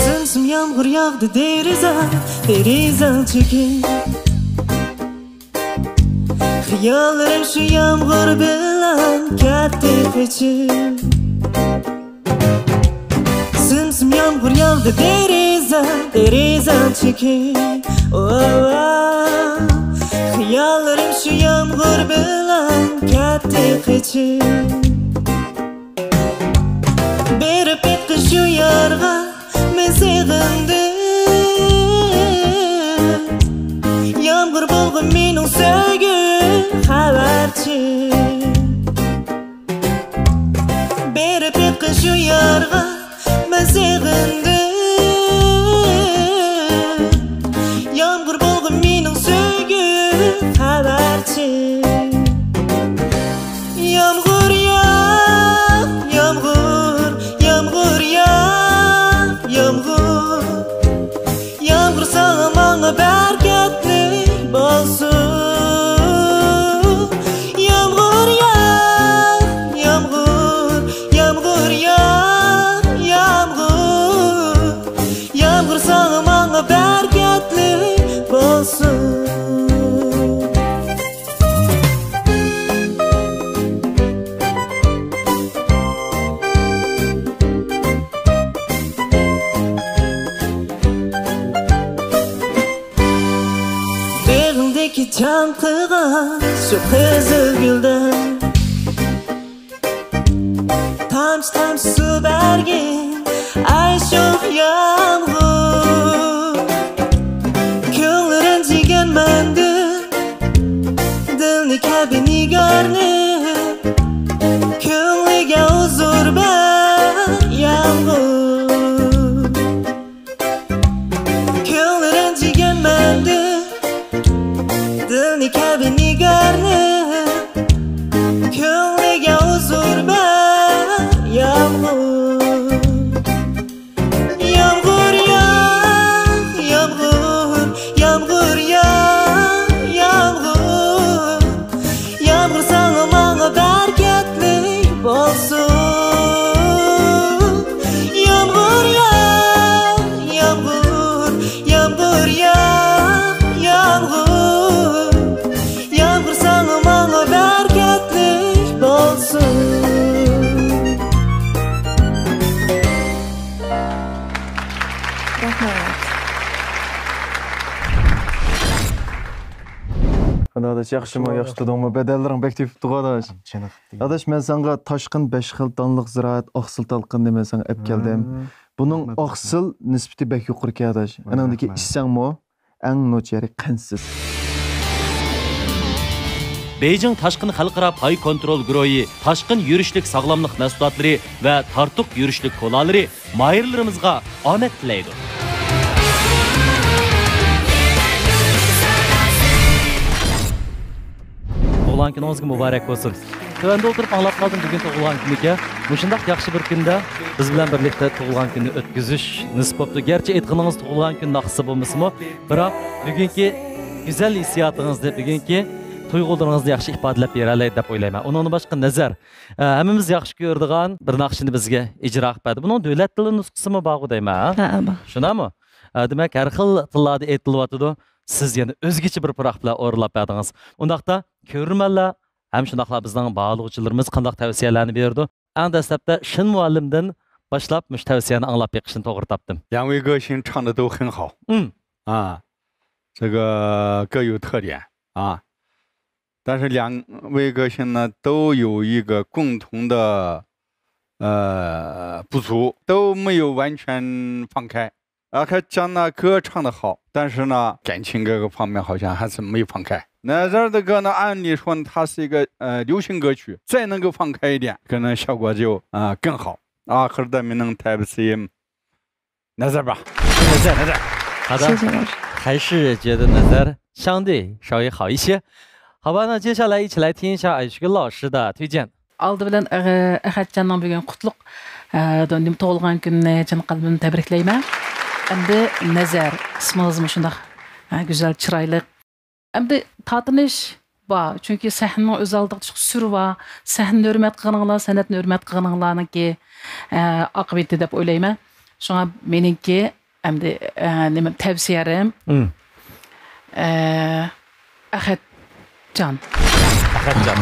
سىم-سىم يامغۇر ياغدى دېرىزە، دېرىزە چېكىپ. خىياللىرىم شۇ يامغۇر بىلەن كەتتى قېچىپ. سىم-سىم يامغۇر ياغدى دېرىزە، دېرىزە چېكىپ. ئو، خىياللىرىم شۇ يامغۇر بىلەن كەتتى قېچىپ. بېرىپ ئېيتقىن شۇ يارغا، مەن سېغىندىم. يامغۇر بولغىن مېنىڭ سۆيگۈ خەۋەرچى. بېرىپ ئېيتقىن شۇ يارغا، مەن سېغىندىم. يامغۇر بولغىن مېنىڭ سۆيگۈ خەۋەرچى. يامغۇر ياغ، يامغۇر، يامغۇر ياغ، يامغۇر. يامغۇر ساڭا ماڭا بەرىكەتلىك بولسۇن. يامغۇر ياغ، يامغۇر، يامغۇر ياغ، يامغۇر. يامغۇر ساڭا ماڭا بەرىكەتلىك بولسۇن. بېغىڭدىكى چاڭقىغان شۇ قىزىل گۈلدەك، تامچە-تامچە سۇ بەرگىن، ئەي شوخ يامغۇر. كۆڭلى رەنجىگەن مەندىن، دىلنى كەبى نىگارنى، كۆڭلىگە ھۇزۇر بەر يامغۇر. كۆڭلى رەنجىگەن مەندىن، دىلنى كەبى نىگارنى، كۆڭلىگە ھۇزۇر بەر يامغۇر. يامغۇر ئاداش، ياخشىمۇ؟ ياخشى تۇردۇڭمۇ؟ بەدەللىرىڭ بەك تېپىپتىغۇ، ئاداش. ئاداش، مەن ساڭا تاشقىن بەش خىل دانلىق زىرائەت ئاقسىل تالقىنىنى مەن ساڭا ئەپ كەلدىم. بۇنىڭ ئاقسىل نىسبىتى بەك يۇقىرىكەن، ئاداش. ئانىڭدىن كېيىن ئىچسەڭمۇ، ئەڭ نوچى يېرى قەنتسىز. بېيجىڭ تاشقىن خەلقئارا پاي كونترول گۇرۇھى تاشقىن يۈرۈشلۈك ساغلاملىق مەھسۇلاتلىرى ۋە تارتۇق يۈرۈشلۈك كولالىرى ماھىرلىرىمىزغا ئامەت تىلەيدۇ. تۇغۇلغان كۈنىڭىزگە مۇبارەك بولسۇن. تۆۋەندە ئولتۇرۇپ ئاڭلاپ قالدىم، بۈگۈن تۇغۇلغان كۈنىكەن. مۇشۇنداق ياخشى بىر كۈندە بىز بىلەن بىرلىكتە تۇغۇلغان كۈننى ئۆتكۈزۈش نېسىپ بوپتۇ. گەرچە ئېيتقىنىڭىز تۇغۇلغان كۈن ناخشىسى بولمىسىمۇ، بىراق بۈگۈنكى گۈزەل ھېسسىياتىڭىزنى، بۈگۈنكى تۇيغۇلىرىڭىزنى ياخشى ئىپادىلەپ بېرەلەيدۇ دەپ ئويلايمەن. ئۇنىڭدىن باشقا نەزەر، ئە، ھەممىمىز ياخشى كۆرىدىغان بىر ناخشىنى بىزگە ئىجرا قىلىپ بەردى. بۇنىڭ دۆلەت تىلى نۇسخىسىمۇ بارغۇ دەيمەن، ھە؟ ھە، بار. شۇنداقمۇ؟ ئە، دېمەك، ھەر خىل تىللاردا ئېيتىلىۋاتىدۇ. سىز يەنە ئۆزگىچە بىر پۇراق بىلەن ئورۇنلاپ بەردىڭىز. ئۇنداقتا كۆرۈرمەنلەر ھەم شۇنداقلا بىزنىڭ باھالىغۇچىلىرىمىز قانداق تەۋسىيەلەرنى بېرىدۇ؟ ئەڭ دەسلەپتە شېن مۇئەللىمدىن باشلاپ مۇشۇ تەۋسىيەنى ئاڭلاپ بېقىشنى توغرا تاپتىم. 两位歌星唱得都很好。嗯。啊，这个各有特点啊，但是两位歌星呢都有一个共同的呃不足，都没有完全放开。阿克江呢歌唱得好，但是呢感情各个方面好像还是没放开。Nazar 的歌呢，按理说呢它是一个呃流行歌曲，再能够放开一点，可能效果就啊、呃更好。Axırda mening tavsiyem Nazar 吧。Nazar，Nazar。好的，谢谢老师。还是觉得 Nazar 相对稍微好一些。好吧，那接下来一起来听一下 Ayşegül 老师的推荐。 ئالدى بىلەن ئەخەتجاننىڭ بۈگۈن قۇتلۇق، ئە، نېمە، تۇغۇلغان كۈنىنى چىن قەلبىمدىن تەبرىكلەيمەن. ئەمدى نەزەر، ئىسمىڭىزمۇ شۇنداق، ئە، گۈزەل، چىرايلىق. ئەمدى تارتىنىش بار، چۈنكى سەھنىنىڭ ئۆز ئالدىغا چىقىش سۈرى بار. سەھنىنى ھۆرمەت قىلغىنىڭلار، سەنئەتنى ھۆرمەت قىلغىنىڭلارنىڭكى، ئە، ئاقىۋىتى دەپ ئويلايمەن. شۇڭا مېنىڭكى ئەمدى، ئە، نېمە، تەۋسىيەم، ئە، ئەخەتجان. ئەخەتجان.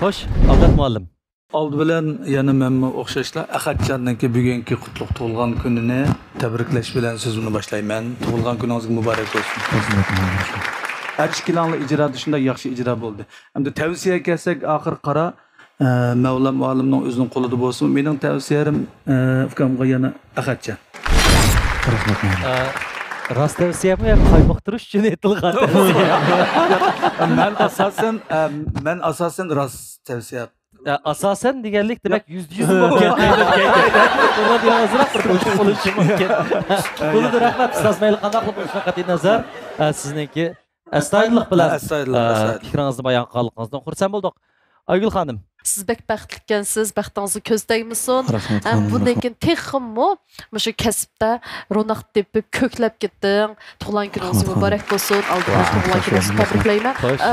خوش، ئابلەت مۇئەللىم. ئالدى بىلەن يەنە مەنمۇ ئوخشاشلا ئەخەتجاننىڭكى بۈگۈنكى قۇتلۇق تۇغۇلغان كۈنىنى تەبرىكلەش بىلەن سۆزۈمنى باشلايمەن. تۇغۇلغان كۈنىڭىزگە مۇبارەك بولسۇن. ئەتە ئىككىلەڭلار ئىجرادا شۇنداق ياخشى ئىجرا بولدى. ئەمدى تەۋسىيەگە كەلسەك، ئاخىرى قارا، ئە، مەۋلا مۇئەللىمنىڭ ئۆزىنىڭ قولىدا بولسۇن. مېنىڭ تەۋسىيەم، ئە، ئۇكامغا يەنە ئەخەتجان. رەھمەت، مۇئەللىم. ئە، راست تەۋسىيەمۇ يا قايمۇقتۇرۇش ئۈچۈن ئېيتىلغان تەۋسىيە؟ مەن ئاساسەن، ئە، مەن ئاساسەن راست تەۋسىيە. ئە، ئاساسەن دېگەنلىك، دېمەك، يۈزدە يۈز بولۇپ كەتمەيدۇ. بۇنىڭدا ئازراق بىر بوشلۇق بولۇشى مۇمكىن. بولىدۇ، رەھمەت، ئۇستاز. مەيلى، قانداقلا بولسۇن، قەتئىي نەزەر، ئە، سىزنىڭكى ئەستايىدىللىق بىلەن، ئەستايىدىللىق، ئە، ئەستايىدىللىق. پىكرىڭىزنى بايان قىلغانلىقىڭىزدىن خۇرسەن بولدۇق. ئايگۈل خانىم. سىز بەك بەختلىككەنسىز، بەختىڭىزنىڭ كۆزى تەگمىسۇن. رەھمەت، ھەم خانىم، بۇندىن رەھمەت. كېيىن تېخىمۇ مۇشۇ كەسىپتە روناق تېپىپ، كۆكلەپ كېتىڭ. تۇغۇلغان كۈنىڭىز رەھمەت، خانىم. مۇبارەك بولسۇن. ئالدىن ئالغان تۇغۇلغان كۈنىڭىزنى تەبرىكلەيمەن. خوش. ئە،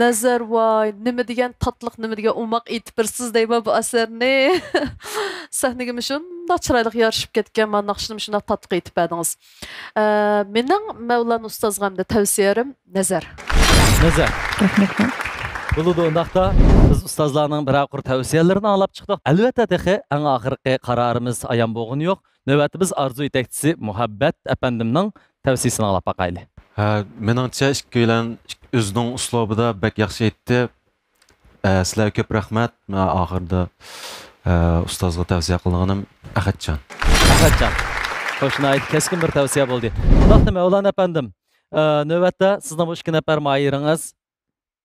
نەزەر، ۋاي، نېمە دېگەن تاتلىق، نېمە دېگەن ئوماق ئېيتىپ بېرىپسىز دەيمەن بۇ ئەسەرنى. سەھنىگىمۇ شۇنداق چىرايلىق يارىشىپ كەتكەن، مانا ناخشىنىمۇ شۇنداق تاتلىق ئېيتىپ بەردىڭىز. ئە، مېنىڭ مەۋلان ئۇستازغا ئەمدى تەۋسىيەم نەزەر. نەزەر. رەھمەت. بولىدۇ، ئۇنداقتا بىز ئۇستازلارنىڭ بىرەر قۇر تەۋسىيەلىرىنى ئاڭلاپ چىقتۇق. ئەلۋەتتە، تېخى ئەڭ ئاخىرقى قارارىمىز ئايان بولغىنى يوق. نۆۋەتتە بىز ئارزۇ يېتەكچىسى مۇھەببەت ئەپەندىمنىڭ تەۋسىيىسىنى ئاڭلاپ باقايلى. ھە، مېنىڭچە ئىككىيلەن ئۆزىنىڭ ئۇسلۇبىدا بەك ياخشى ئېيتتى. ئە، سىلەرگە كۆپ رەھمەت. مانا ئاخىرىدا، ئە، ئۇستازغا تەۋسىيە قىلىدىغىنىم ئەخەتجان. ئەخەتجان. خوش، ناھايىتى كەسكىن بىر تەۋسىيە بولدى. ئۇنداقتا مەۋلان ئەپەندىم، ئە، نۆۋەتتە سىزنىڭ بۇ ئىككى نەپەر ماھىرىڭىز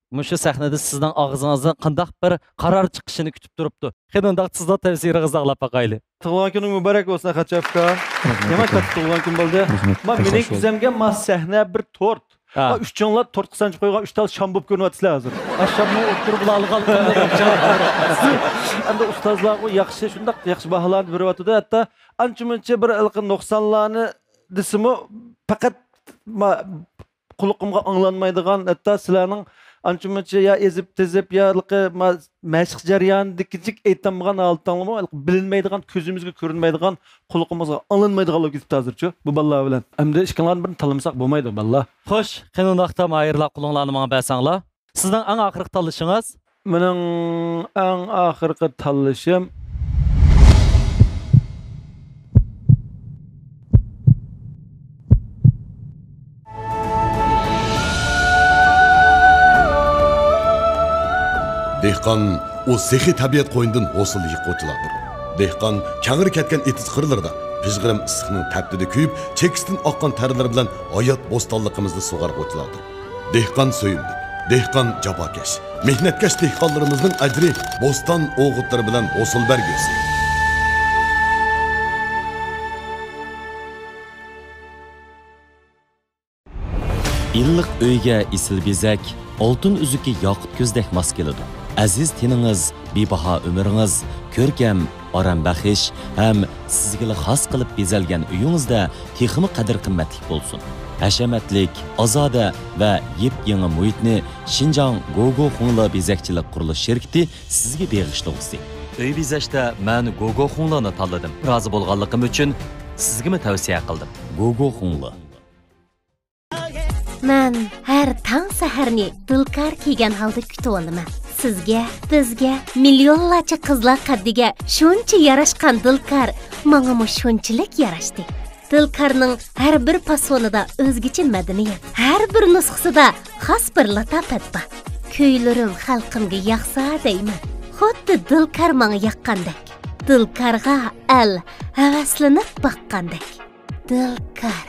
مۇشۇ سەھنىدە سىزنىڭ ئاغزىڭىزدىن قانداق بىر قارار چىقىشىنى كۈتۈپ تۇرۇپتۇ. قېنى، ئۇنداقتا سىزنىڭ تەۋسىيىڭىزنى ئاڭلاپ باقايلى. تۇغۇلغان كۈنۈڭ مۇبارەك بولسۇن، ئەخەتجان ئۇكا. رەھمەت، يامان رەھمەت. كاتتا تۇغۇلغان كۈن بولدى. رەھمەت، ما، بەك مېنىڭ خۇش بولدۇم. كۈزەمگە ما سەھنە بىر تورت. ھە. ما، ئۈچىڭلار تورتقا سانجىپ قويغان ئۈچ تال شام بولۇپ كۆرۈنۈۋاتىسىلەر ھازىر. ئاششامنىڭ ئوتتۇرا بولالىغان. ئەمدى ئۇستازلارغۇ ياخشى، شۇنداق ياخشى باھالارنى بېرىۋاتىدۇ. ھەتتا ئانچە-مۇنچە بىر ھېلىقى نۇقسانلارنى دېسىمۇ، پەقەت ما، قۇلىقىمغا ئاڭلانمايدىغان، ھەتتا سىلەرنىڭ ئانچە-مۇنچە يا ئېزىپ-تېزىپ، يا ھېلىقى ما-، مەشىق جەريانىدىكىچىك ئېيتالمىغان ھالىتىڭلارمۇ ھېلىقى بىلىنمەيدىغان، كۆزىمىزگە كۆرۈنمەيدىغان، قۇلىقىمىزغا ئاڭلانمايدىغانلار كېتىپتۇ ھازىرچۇ بۇ بالىلار بىلەن. ئەمدى ئىككىڭلارنى بىرنى تاللىمىساق بولمايدۇ، بالىلار. خوش، قېنى ئۇنداقتا ماھىرلار، قولۇڭلارنى ماڭا بەرسەڭلار. سىزنىڭ ئەڭ ئاخىرقى تاللىشىڭىز؟ مېنىڭ ئەڭ ئاخىرقى تاللىشىم. دېھقان، ئۇ سېخىي تەبىئەت قوينىدىن ھوسۇل يىغقۇچىلاردۇر. دېھقان كەڭرى كەتكەن ئېتىز قىرلىرىدا، پىژغىرىم ئىسسىقنىڭ تەپتىدە كۆيۈپ، چېكىسىدىن ئاققان تەرلىرى بىلەن ھايات بوستانلىقىمىزنى سۇغارغۇچىلاردۇر. دېھقان سۆيۈملۈك، دېھقان جاپاكەش، مېھنەتكەش دېھقانلىرىمىزنىڭ ئەجرى بوستان ئوغۇتلىرى بىلەن ھوسۇل بەرگۈسى. ئىللىق ئۆيگە ئېسىل بېزەك، ئالتۇن ئۈزۈكى ياقۇت كۆزدەك ماس كېلىدۇ. ئەزىز تېنىڭىز، بىباھا ئۆمرىڭىز، كۆركەم، ئارام بەخش ھەم سىزگىلا خاس قىلىپ بېزەلگەن ئۆيىڭىزدە تېخىمۇ قەدىر-قىممەتلىك بولسۇن. ھەشەمەتلىك، ئازادە ۋە يېپيېڭى مۇھىتنى شىنجاڭ گوگو خۇڭلې بېزەكچىلىك قۇرۇلۇش شىركىتى سىزگە بېغىشلىغۇسى. ئۆي بېزەشتە مەن گوگو خۇڭلېنى تاللىدىم. رازى بولغانلىقىم ئۈچۈن سىزگىمۇ تەۋسىيە قىلدىم. گوگو خۇڭلې. مەن ھەر تاڭ سەھەرنى دىلكار كىيگەن ھالدا كۈتۈۋالىمەن. سىزگە، بىزگە، مىليونلارچە قىزلار قەددىگە شۇنچە ياراشقان دىلكار ماڭىمۇ شۇنچىلىك ياراشتى. دىلكارنىڭ ھەر بىر پاسونىدا ئۆزگىچە مەدەنىيەت، ھەر بىر نۇسخىسىدا خاس بىر لاتاپەت بار. كۈيلىرىم خەلقىمگە ياقسا دەيمەن، خۇددى دىلكار ماڭا ياققاندەك. دىلكارغا ئەل ھەۋەسلىنىپ باققاندەك. دىلكار.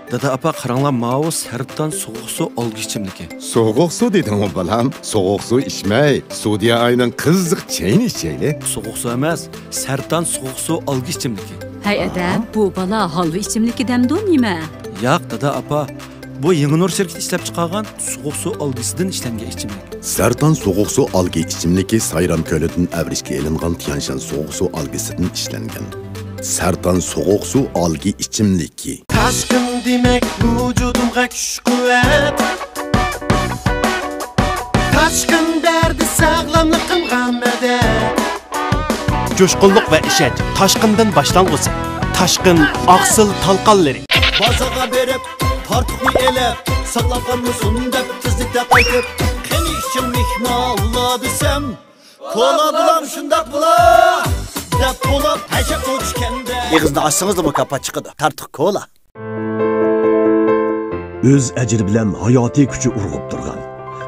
دادا، ئاپا، قاراڭلار، ماۋۇ سەرتان سوغۇق سۇ ئالگى ئىچىملىكى. سوغۇق سۇ دېدىڭغۇ، بالام؟ سوغۇق سۇ ئىچمەي، سۇدىيە ئاينىڭ قىزىق چېيىنى ئىچەيلى. سوغۇق سۇ ئەمەس، سەرتان سوغۇق سۇ ئالگى ئىچىملىكى. ھەي ئەدە، بۇ بالا ھالۋا ئىچىملىكى دەمدۇ نېمە؟ ياق، دادا، ئاپا، بۇ يېڭى نۇر شىركىتى ئىشلەپ چىقارغان سوغۇق سۇ ئالگىسىدىن ئىشلەنگەن ئىچىملىك. سەرتان سوغۇق سۇ ئالگى ئىچىملىكى سايرام كۆلىدىن ئەۋرىشكە ئېلىنغان تيانشان سوغۇق سۇ ئالگىسىدىن ئىشلەنگەن. سەرتان سوغۇق سۇ ئالگى ئىچىملىكى. تاشقىن دېمەك ۋۇجۇدۇمغا كۈچ-قۇۋۋەت. تاشقىن بەردى ساغلاملىقىمغا مەدەت. جۇشقۇنلۇق ۋە ئىشەنچ تاشقىندىن باشلانغۇسى. تاشقىن ئاقسىل تالقانلىرى. بازارغا بېرىپ، تارتۇقنى ئېلىپ، ساقلاپ قالمىسۇن دەپ تېزلىكتە قايتىپ، قېنى ئىچىڭ مېھمانلار دېسەم، كولا بولام شۇنداق بولا دەپ بولۇپ، ھەشەپ ئوچكەندە. ئېغىزنى ئاچسىڭىزلا مۇكاپات چىقىدۇ. تارتۇق كولا. ئۆز ئەجرى بىلەن ھاياتىي كۈچى ئۇرغۇپ تۇرغان،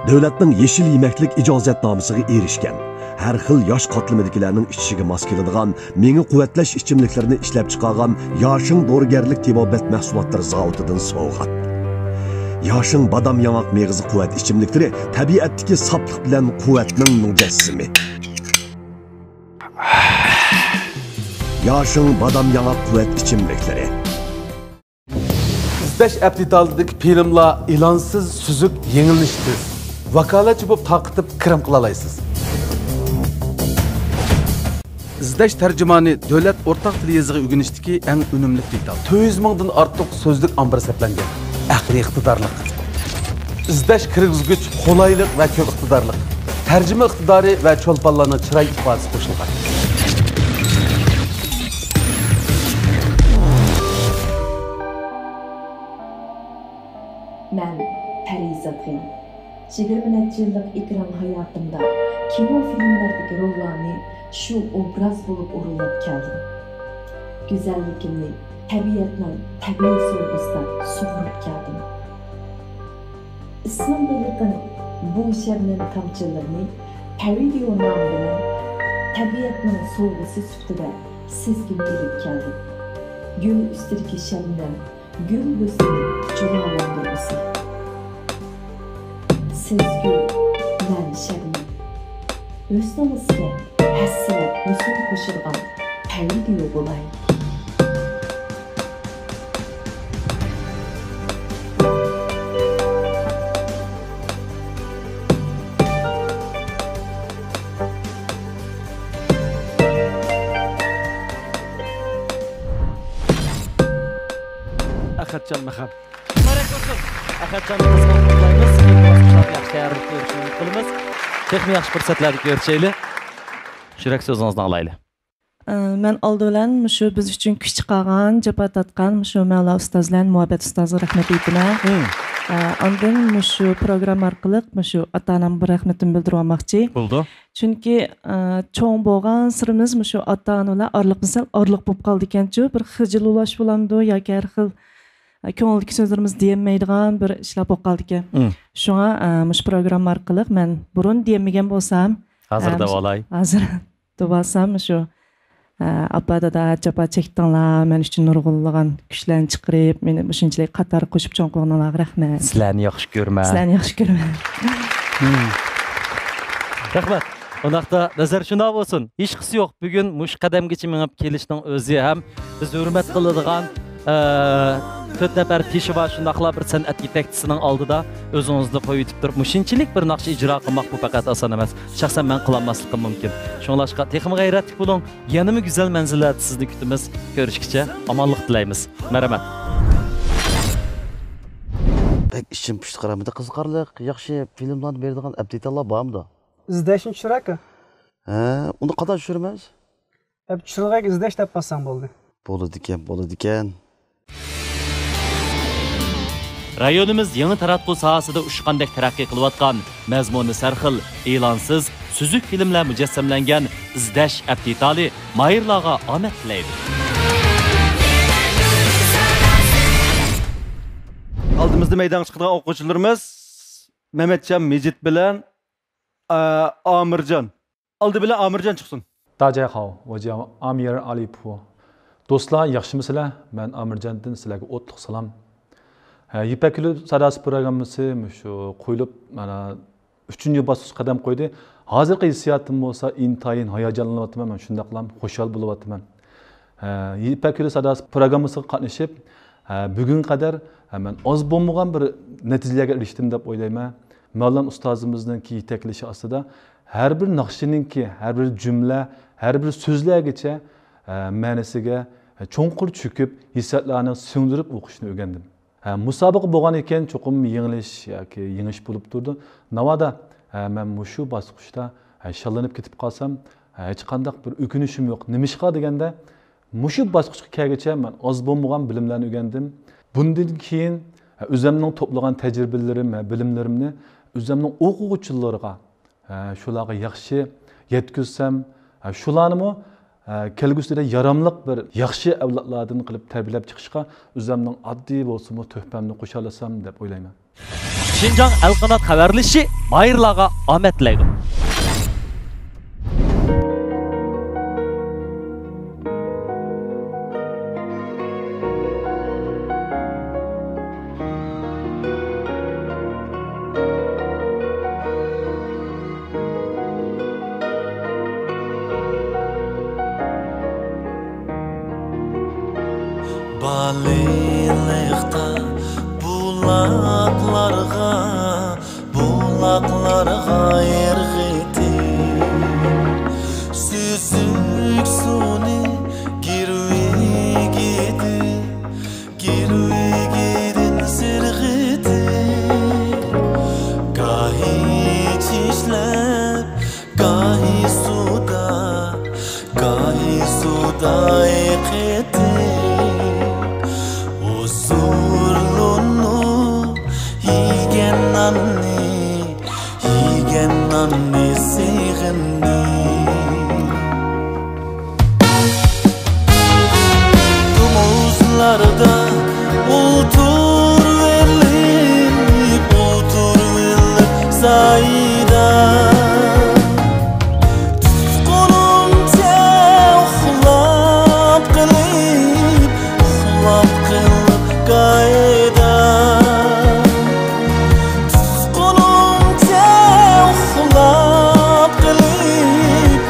دۆلەتنىڭ يېشىل يېمەكلىك ئىجازەتنامىسىغا ئېرىشكەن، ھەر خىل ياش قاتلىمىدىكىلەرنىڭ ئىچىشىگە ماس كېلىدىغان مېڭە قۇۋۋەتلەش ئىچىملىكلىرىنى ئىشلەپچىقارغان ياشىڭ دورىگەرلىك تېبابەت مەھسۇلاتلىرى زاۋۇتىدىن سوۋغات. ياشىڭ بادام ياڭاق مېغىزى قۇۋۋەت ئىچىملىكلىرى تەبىئەتتىكى ساپلىق بىلەن قۇۋۋەتنىڭ مۇجەسسىمى. ياشىڭ بادام ياڭاق قۇۋۋەت ئىچىملىكلىرى. ئىزدەش ئەپ دېتالىدىكى فىلىملار ئېلانسىز، سۈزۈك، يېڭىلىنىشى تېز. ۋاكالەتچى بولۇپ تارقىتىپ كىرىم قىلالايسىز. ئىزدەش تەرجىمانى دۆلەت ئورتاق تىل يېزىقى ئۆگىنىشتىكى ئەڭ ئۈنۈملۈك دېتال. تۆت يۈز مىڭدىن ئارتۇق سۆزلۈك ئامبىرى سەپلەنگەن. ئەقلىي ئىقتىدارلىق. ئىزدەش كىرگۈزگۈچ قولايلىق ۋە كۆپ ئىقتىدارلىق. تەرجىمە ئىقتىدارى ۋە چولپانلارنىڭ چىراي ئىپادىسى قوشۇلغان. مەن پەرىزات غېنى. يىگىرمە نەچچە يىللىق ئېكران ھاياتىمدا كىنو، فىلىملەردىكى روللارنى شۇ ئوبراز بولۇپ ئورۇنلاپ كەلدىم. گۈزەللىكىمنى تەبىئەتنىڭ تەبىئىي سوۋغىسىدا سۇغۇرۇپ كەلدىم. ئىسسىققا يېقىن بۇ شەبنەم تامچىلىرىنى پەرىدىيو نامى بىلەن تەبىئەتنىڭ سوۋغىسى سۈپىتىدە سىزگىمۇ ئېلىپ كەلدىم. گۈل ئۈستىدىكى شەبنەم، گۈل ھۆسنى جۇلالاندۇرغۇسى. سىز گۈل، مەن شەبنەم. ھۆسنىڭىزگە ھەسسىلەپ ھۆسن قوشىدىغان پەرىدىيو بولاي. ئەخەتجان مەخەم. مۇبارەك بولسۇن. ئەخەتجاننى قىزغىن قۇتلۇقلايمىز. كېيىنكى باسقۇچلاردا ياخشى تەييارلىق كۆرۈشىنى ئۈمىد قىلىمىز. تېخىمۇ ياخشى پۇرسەتلەردە كۆرۈشەيلى. شۇ يۈرەك سۆزىڭىزنى ئاڭلايلى. ئە، مەن ئالدى بىلەن مۇشۇ بىز ئۈچۈن كۈچ چىقارغان، جاپا تارتقان مۇشۇ مەۋلا ئۇستاز بىلەن مۇھەببەت ئۇستازغا رەھمەت ئېيتىمەن. مم. ئە، ئاندىن مۇشۇ پروگرامما ئارقىلىق مۇشۇ ئاتا-ئانامغا بىر رەھمىتىمنى بىلدۈرۈۋالماقچى. بولىدۇ. چۈنكى، ئە، چوڭ بولغانسېرى مۇشۇ ئاتا-ئانا بىلەن ئارىلىقىمىز سەل ئارىلىق بولۇپ قالىدىكەنچۇ، بىر خىجىل بولۇش بولامدۇ ياكى ھەر خىل كۆڭۈلدىكى سۆزلىرىمىز دېيەلمەيدىغان بىر ئىشلار بولۇپ قالدىكەن. مم. شۇڭا، ئە، مۇشۇ پروگرامما ئارقىلىق مەن بۇرۇن دېيەلمىگەن بولسام، ھازىر ئە، دەۋالاي. ھازىر دەۋالسام، شۇ، ئە، ئاپا، دادا، جاپا چەكتىڭلار، مەن ئۈچۈن نۇرغۇنلىغان كۈچلەرنى چىقىرىپ، مېنى مۇشۇنچىلىك قاتارغا قوشۇپ چوڭ قىلغىنىڭلارغا رەھمەت. سىلەرنى ياخشى كۆرىمەن. سىلەرنى ياخشى كۆرىمەن. مم. رەھمەت. ئۇنداقتا نەزەر شۇنداق بولسۇن. ھېچقىسى يوق، بۈگۈن مۇشۇ قەدەمگىچە مېڭىپ كېلىشنىڭ ئۆزى ھەم بىز ھۆرمەت قىلىدىغان، ئە، تۆت نەپەر پېشۋا، شۇنداقلا بىر سەنئەت يېتەكچىسىنىڭ ئالدىدا ئۆزىڭىزنى قويۇۋېتىپ تۇرۇپ، مۇشۇنچىلىك بىر ناخشا ئىجرا قىلماق، بۇ پەقەت ئاسان ئەمەس. شەخسەن مەن قىلالماسلىقىم مۇمكىن. شۇڭلاشقا تېخىمۇ غەيرەتلىك بولۇڭ. يەنىمۇ گۈزەل مەنزىللەردە سىزنى كۈتىمىز. كۆرۈشكىچە ئامانلىق تىلەيمىز. مەرھەمەت. بەك ئىچىم پۇشتى قارا، مۇنداق قىزىقارلىق، ياخشى فىلىملارنى بېرىدىغان ئەپتىتاللار بارمىدۇ؟ ئىزدەشنى چۈشۈرەككۇ؟ ھە، ئۇنى قانداق چۈشۈرىمىز؟ ئەپ چۈشۈرگەك ئىزدەش دەپ باسساڭ بولدى. بولىدىكەن، بولىدىكەن. رايونىمىز يېڭى تاراتقۇ ساھەسىدە ئۇچقاندەك تەرەققىي قىلىۋاتقان، مەزمۇنى سەرخىل، ئېلانسىز، سۈزۈك فىلىملەر مۇجەسسەملەنگەن ئىزدەش ئەپتىتالى ماھىرلارغا ئامەت تىلەيدۇ. ئالدىمىزدا مەيدانغا چىقىدىغان ئوقۇغۇچىلىرىمىز مەمەتجان مىجىت بىلەن، ئە، ئامىرجان. ئالدى بىلەن ئامىرجان چىقسۇن. داجايخاۋ، ۋەجياۋ ئامىر ئالىپۇ. دوستلار، ياخشىمۇسىلەر؟ مەن ئامىرجاندىن سىلەرگە ئوتلۇق سالام. ھە، يىپەك يولى ساداسى پروگراممىسى مۇشۇ قويۇلۇپ، مانا، ئۈچىنچى باسقۇچقا قەدەم قويدى. ھازىرقى ھېسسىياتىم بولسا ئىنتايىن ھاياجانلىنىۋاتىمەن، مەن شۇنداقلا خۇشال بولۇۋاتىمەن. ھە، يىپەك يولى ساداسى پروگراممىسىغا قاتنىشىپ، ھە، بۈگۈنگە قەدەر، ھە، مەن ئاز بولمىغان بىر نەتىجىلەرگە ئېرىشتىم دەپ ئويلايمەن. مەۋلان ئۇستازىمىزنىڭكى يېتەكلىشى ئاستىدا ھەر بىر ناخشىنىڭكى، ھەر بىر جۈملە، ھەر بىر سۆزلەرگىچە، ھە، مەنىسىگە، ھە، چوڭقۇر چۆكۈپ، ھېسسىياتلارنى سىڭدۈرۈپ ئوقۇشنى ئۆگەندىم. ھە، مۇسابىقە بولغان ئىكەن، چوقۇم يېڭىلىش ياكى يېڭىش بولۇپ تۇرىدۇ. ناۋادا، ھە، مەن مۇشۇ باسقۇچتا، ھە، شاللىنىپ كېتىپ قالسام، ھە، ھېچقانداق بىر ئۆكۈنۈشۈم يوق. نېمىشقا دېگەندە، مۇشۇ باسقۇچقا كەلگۈچە مەن ئاز بولمىغان بىلىملەرنى ئۆگەندىم. بۇندىن كېيىن، ھە، ئۆزۈمنىڭ توپلىغان تەجرىبىلىرىم ۋە بىلىملىرىمنى ئۆزۈمنىڭ ئوقۇغۇچىلىرىغا، ھە، شۇلارغا ياخشى يەتكۈزسەم، ھە، شۇلارنىمۇ، ھە، كەلگۈسىدە ياراملىق بىر ياخشى ئەۋلادلاردىن قىلىپ تەربىيەلەپ چىقىشقا ئۆزۈمنىڭ ئاددىي بولسىمۇ تۆھپەمنى قوشالىسام دەپ ئويلايمەن. شىنجاڭ ئەلقانات خەۋەرلىشى ماھىرلارغا ئامەت تىلەيدۇ. بالىلىقتا بۇلاقلارغا، بۇلاقلارغا ئىرغىتىپ، سۈزۈك سۇنى گىرۋىكىدە، گىرۋىكىدىن سىرغىتىپ، گاھى چىشلەپ، گاھى سۇدا، گاھى سۇدا ئېقىتىپ، ھۇزۇرلىنىپ يېگەن ناننى، يېگەن ناننى سېغىندىم. تومۇزلاردا ئولتۇرۇۋېلىپ، ئولتۇرۇۋېلىپ سايدا، تۇتقىنىمچە ئۇخلاپ قېلىپ، ئۇخلاپ قېلىپ گايىدا، تۇتقىنىمچە ئۇخلاپ قېلىپ،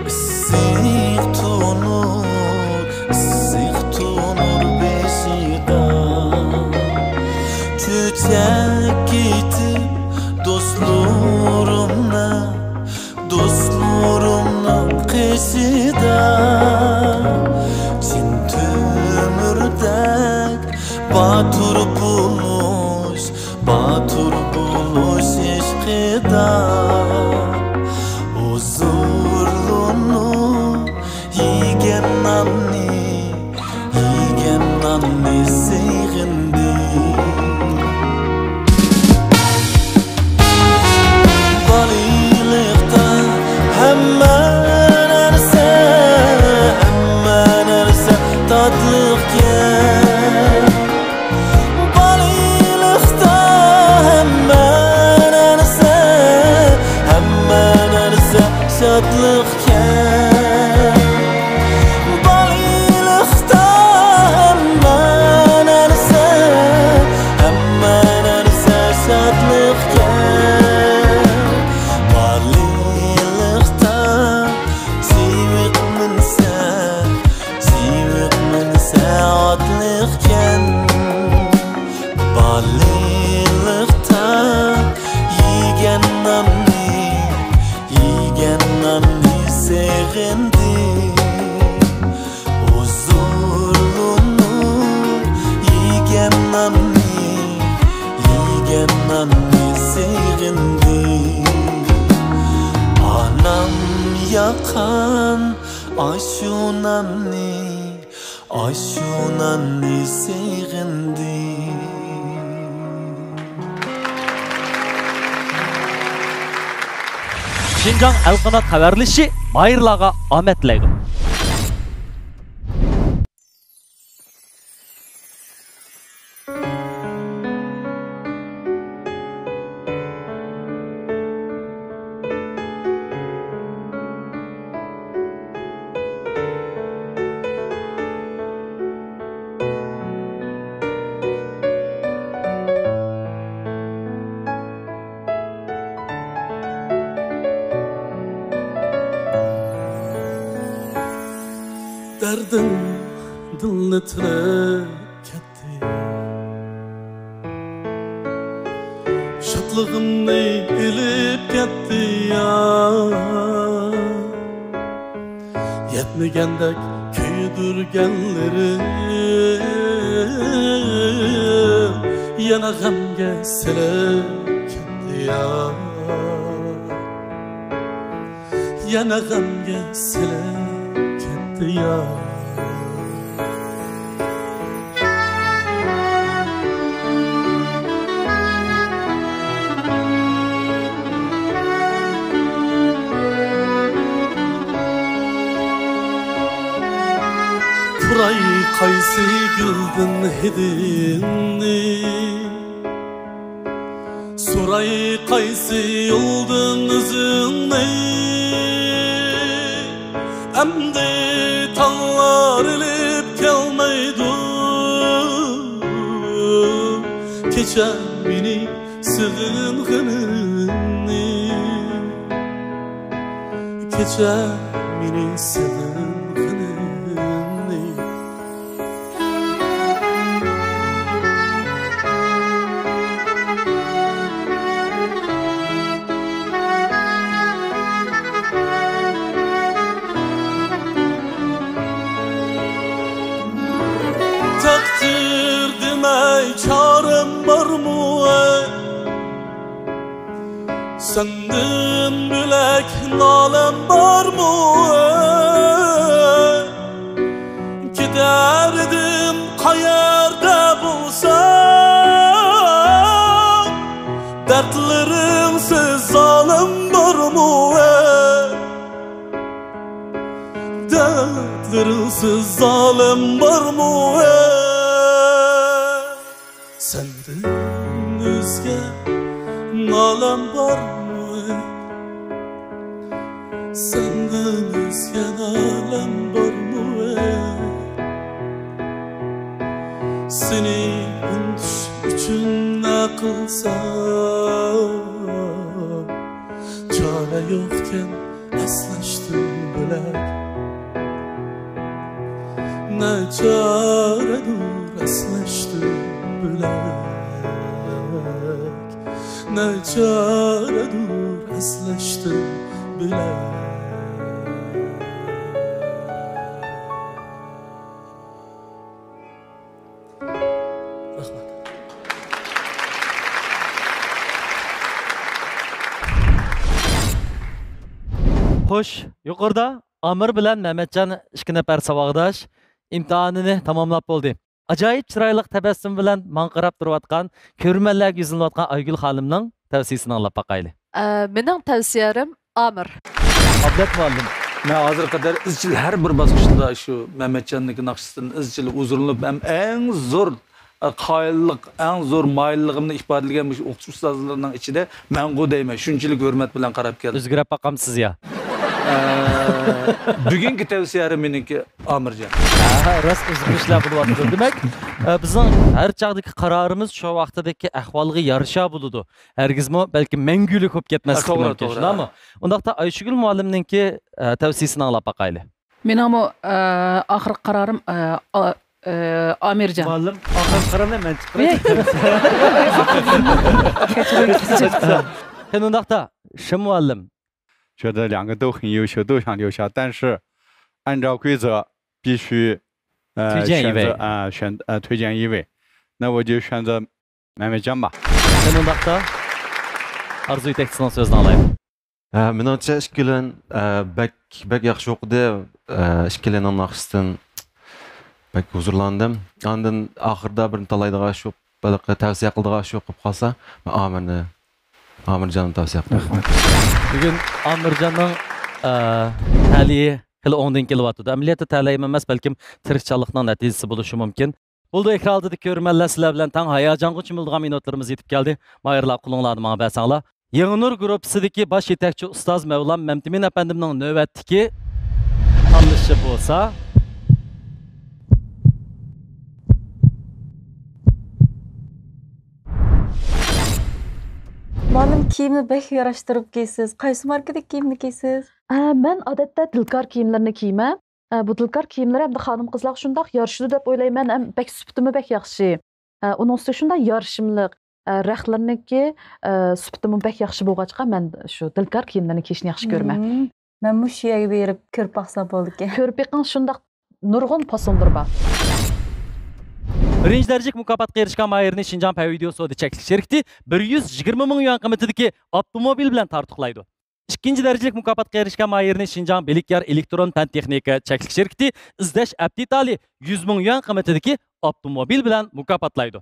ئىسسىق تونۇر، ئىسسىق تونۇر بېشىدا چۆچەك كېتىپ دوستلىرىمنى، دوستلىرىمنىڭ قېشىدا چىن تۆمۈردەك باتۇر بولۇش، باتۇر بولۇش ئىشقىدا ھۇزۇرلىنىپ يېگەن ناننى، يېگەن ناننى سېغىندىم. بالىلىقتا ھەممە نەرسە، ھەممە نەرسە تاتلىقكەن. بالىلىقتا ھەممە نەرسە، ھەممە نەرسە شادلىقكەن. بالىلىقتا ھەممە نەرسە، ھەممە نەرسە شادلىقكەن. بالىلىقتا چىۋىق مىنسە، چىۋىق مىنسە ئاتلىقكەن. بالىلىقتا يېگەن ناننى، يېگەن ناننى سېغىندىم. ھۇزۇرلىنىپ يېگەن ناننى، يېگەن ناننى سېغىندىم. ئانام ياققان ئاشۇ ناننى، ئاشۇ ناننى سېغىندىم. شىنجاڭ ئەلقانات خەۋەرلىشى ماھىرلارغا ئامەت تىلەيدۇ. دەردىم دىلنى تىلەپ كەتتى، شادلىقىمنى ئېلىپ كەتتى يا. يەتمىگەندەك كۆيدۈرگەنلىرىم يەنە غەمگە سېلىپ كەتتى يا. يەنە غەمگە سېلىپ كەتتى يا. پۇراي قايسى گۈلدىن ھىدىڭنى، سوراي قايسى يولدىن ئىزىڭنى، ئەمدى تاڭلار ئېلىپ كەلمەيدۇ. كېچە مېنى سېغىنغىنىڭنى، كېچە مېنى سېغىنغىنىڭنى. تەقدىر دېمەي چارەم بارمۇ ئەي؟ سەندىن بۆلەك نالەم بارمۇ ئەي؟ كېتەر ئىدىم قەيەردە بولساڭ، دەردلىرىڭسىز ئالەم بارمۇ ئەي؟ دەردلىرىڭسىز ئالەم بارمۇ ئەي؟ سەندىن ئۆزگە نالەم بارمۇ ئەي؟ سەندىن ئۆزگە نالەم بارمۇ ئەي؟ سېنى ئۇنتۇش ئۈچۈن نە قىلسام، چارە يوقكەن ئاسلاشتىن بۆلەك، ناچارىدۇر ئاسلاشتىن بۆلەك، ناچارىدۇر ئاسلاشتىن بۆلەك. رەھمەت. خوش، يۇقىرىدا ئامىر بىلەن مەمەتجان ئىككى نەپەر ساۋاقداش ئىمتىھانىنى تاماملاپ بولدى. ئاجايىپ چىرايلىق تەبەسسۇم بىلەن ماڭا قاراپ تۇرۇۋاتقان، كۆرۈرمەنلەرگە يۈزلىنىۋاتقان ئايگۈل خانىمنىڭ تەۋسىيىسىنى ئاڭلاپ باقايلى. ئە، مېنىڭ تەۋسىيەم ئامىر. ئابلەت مۇئەللىم. مەن ھازىرغا قەدەر ئىزچىل ھەر بىر باسقۇچتا شۇ مەمەتجاننىڭكى ناخشىسىدىن ئىزچىل ھۇزۇرلىنىپ، ھەم ئەڭ زور، ئە، قايىللىق، ئەڭ زور مايىللىقىمنى ئىپادىلىگەن مۇشۇ ئوقۇتقۇچى ئۇستازلىرىنىڭ ئىچىدە مەنغۇ دەيمەن. شۇنچىلىك ھۆرمەت بىلەن قاراپ كەلدىم. ئۆزگىرەپ باقامسىز يا؟ ئە، بۈگۈنكى تەۋسىيە مېنىڭكى ئامىرجان. ھە، راست ئۆزگىرىشلەر بولۇۋاتىدۇ. دېمەك، ئە، بىزنىڭ ھەر چاغدىكى قارارىمىز شۇ ۋاقتىدىكى ئەھۋالغا يارىشا بولىدۇ. ھەرگىزمۇ بەلكى مەڭگۈلۈك بولۇپ كەتمەسلىكى توغرا، مۇمكىن، توغرا. شۇنداقمۇ؟ ئۇنداقتا ئايشۈگۈل مۇئەللىمنىڭكى، ئە، تەۋسىيىسىنى ئاڭلاپ باقايلى. مېنىڭمۇ، ئە، ئاخىرقى قارارىم، ئە، ئا-، ئە، ئامىرجان. مۇئەللىم، ئاخىرقى قارارنى مەن چىقىراي. كەچۈرۈڭ، كەچۈرۈڭ. قېنى ئۇنداقتا، شېن مۇئەللىم. 觉得两个都很优秀，都想留下，但是按照规则必须，呃，推荐一位。选择，啊，选，呃，推荐一位。那我就选择 مەمەتجان بار. قېنى ئۇنداقتا، ئارزۇ يېتەكچىسىنىڭ سۆزىنى ئاڭلايلى. ھە، مېنىڭچە ئىككىلەن، ئە، بەك، بەك ياخشى ئوقۇدى. ئە، ئىككىلەننىڭ ناخشىسىدىن بەك ھۇزۇرلاندىم. ئاندىن ئاخىرىدا بىرنى تاللايدىغان شۇ، بەلكى تەۋسىيە قىلىدىغان شۇ قىلىپ قالسا، مەن ئامىرنى، ئامىرجاننى تەۋسىيە قىلىمەن. بۈگۈن ئامىرجاننىڭ، ئە، تەلىيى خېلى ئوڭدىن كېلىۋاتىدۇ. ئەمەلىيەتتە تەلەيمۇ ئەمەس، بەلكىم تىرىشچانلىقنىڭ نەتىجىسى بولۇشى مۇمكىن. بولدى، ئېكران ئالدىدىكى كۆرۈرمەنلەر، سىلەر بىلەن تەڭ ھاياجانغا چۆمۈلىدىغان مىنۇتلىرىمىز يېتىپ كەلدى. ماھىرلار، قولۇڭلارنى ماڭا بەرسەڭلار. يېڭىنۇر گۇرۇپپىسىدىكى باش يېتەكچى ئۇستاز مەۋلان مەمتىمىن ئەپەندىمنىڭ نۆۋەتتىكى تاللىشى بولسا، مۇئەللىم، كىيىمنى بەك ياراشتۇرۇپ كىيىسىز. قايسى ماركىدىكى كىيىمنى كىيىسىز؟ ئە، مەن ئادەتتە دىلكار كىيىملىرىنى كىيىمەن. ئە، بۇ دىلكار كىيىملىرى ئەمدى خانىم-قىزلارغا شۇنداق يارىشىدۇ دەپ ئويلايمەن، ھەم بەك سۈپىتىمۇ بەك ياخشى. ئە، ئۇنىڭ ئۈستىگە شۇنداق يارىشىملىق، ئە، رەختلىرىنىڭكى، ئە، سۈپىتىمۇ بەك ياخشى بولغاچقا، مەن شۇ دىلكار كىيىملىرىنى كىيىشنى ياخشى كۆرىمەن. مم. مەنمۇ شۇ يەرگە بېرىپ كۆرۈپ باقسام بولىدىكەن. كۆرۈپ بېقىڭ، شۇنداق نۇرغۇن پاسونلىرى بار. بىرىنچى دەرىجىلىك مۇكاپاتقا ئېرىشكەن ماھىرنى شىنجاڭ پەن ۋىدېئو سودا چەكلىك شىركىتى بىر يۈز يىگىرمە مىڭ يۈەن قىممىتىدىكى ئاپتوموبىل بىلەن تارتۇقلايدۇ. ئىككىنچى دەرىجىلىك مۇكاپاتقا ئېرىشكەن ماھىرنى شىنجاڭ بىلىك يار ئېلېكترون پەن تېخنىكا چەكلىك شىركىتى ئىزدەش ئەپتىتالى يۈز مىڭ يۈەن قىممىتىدىكى ئاپتوموبىل بىلەن مۇكاپاتلايدۇ.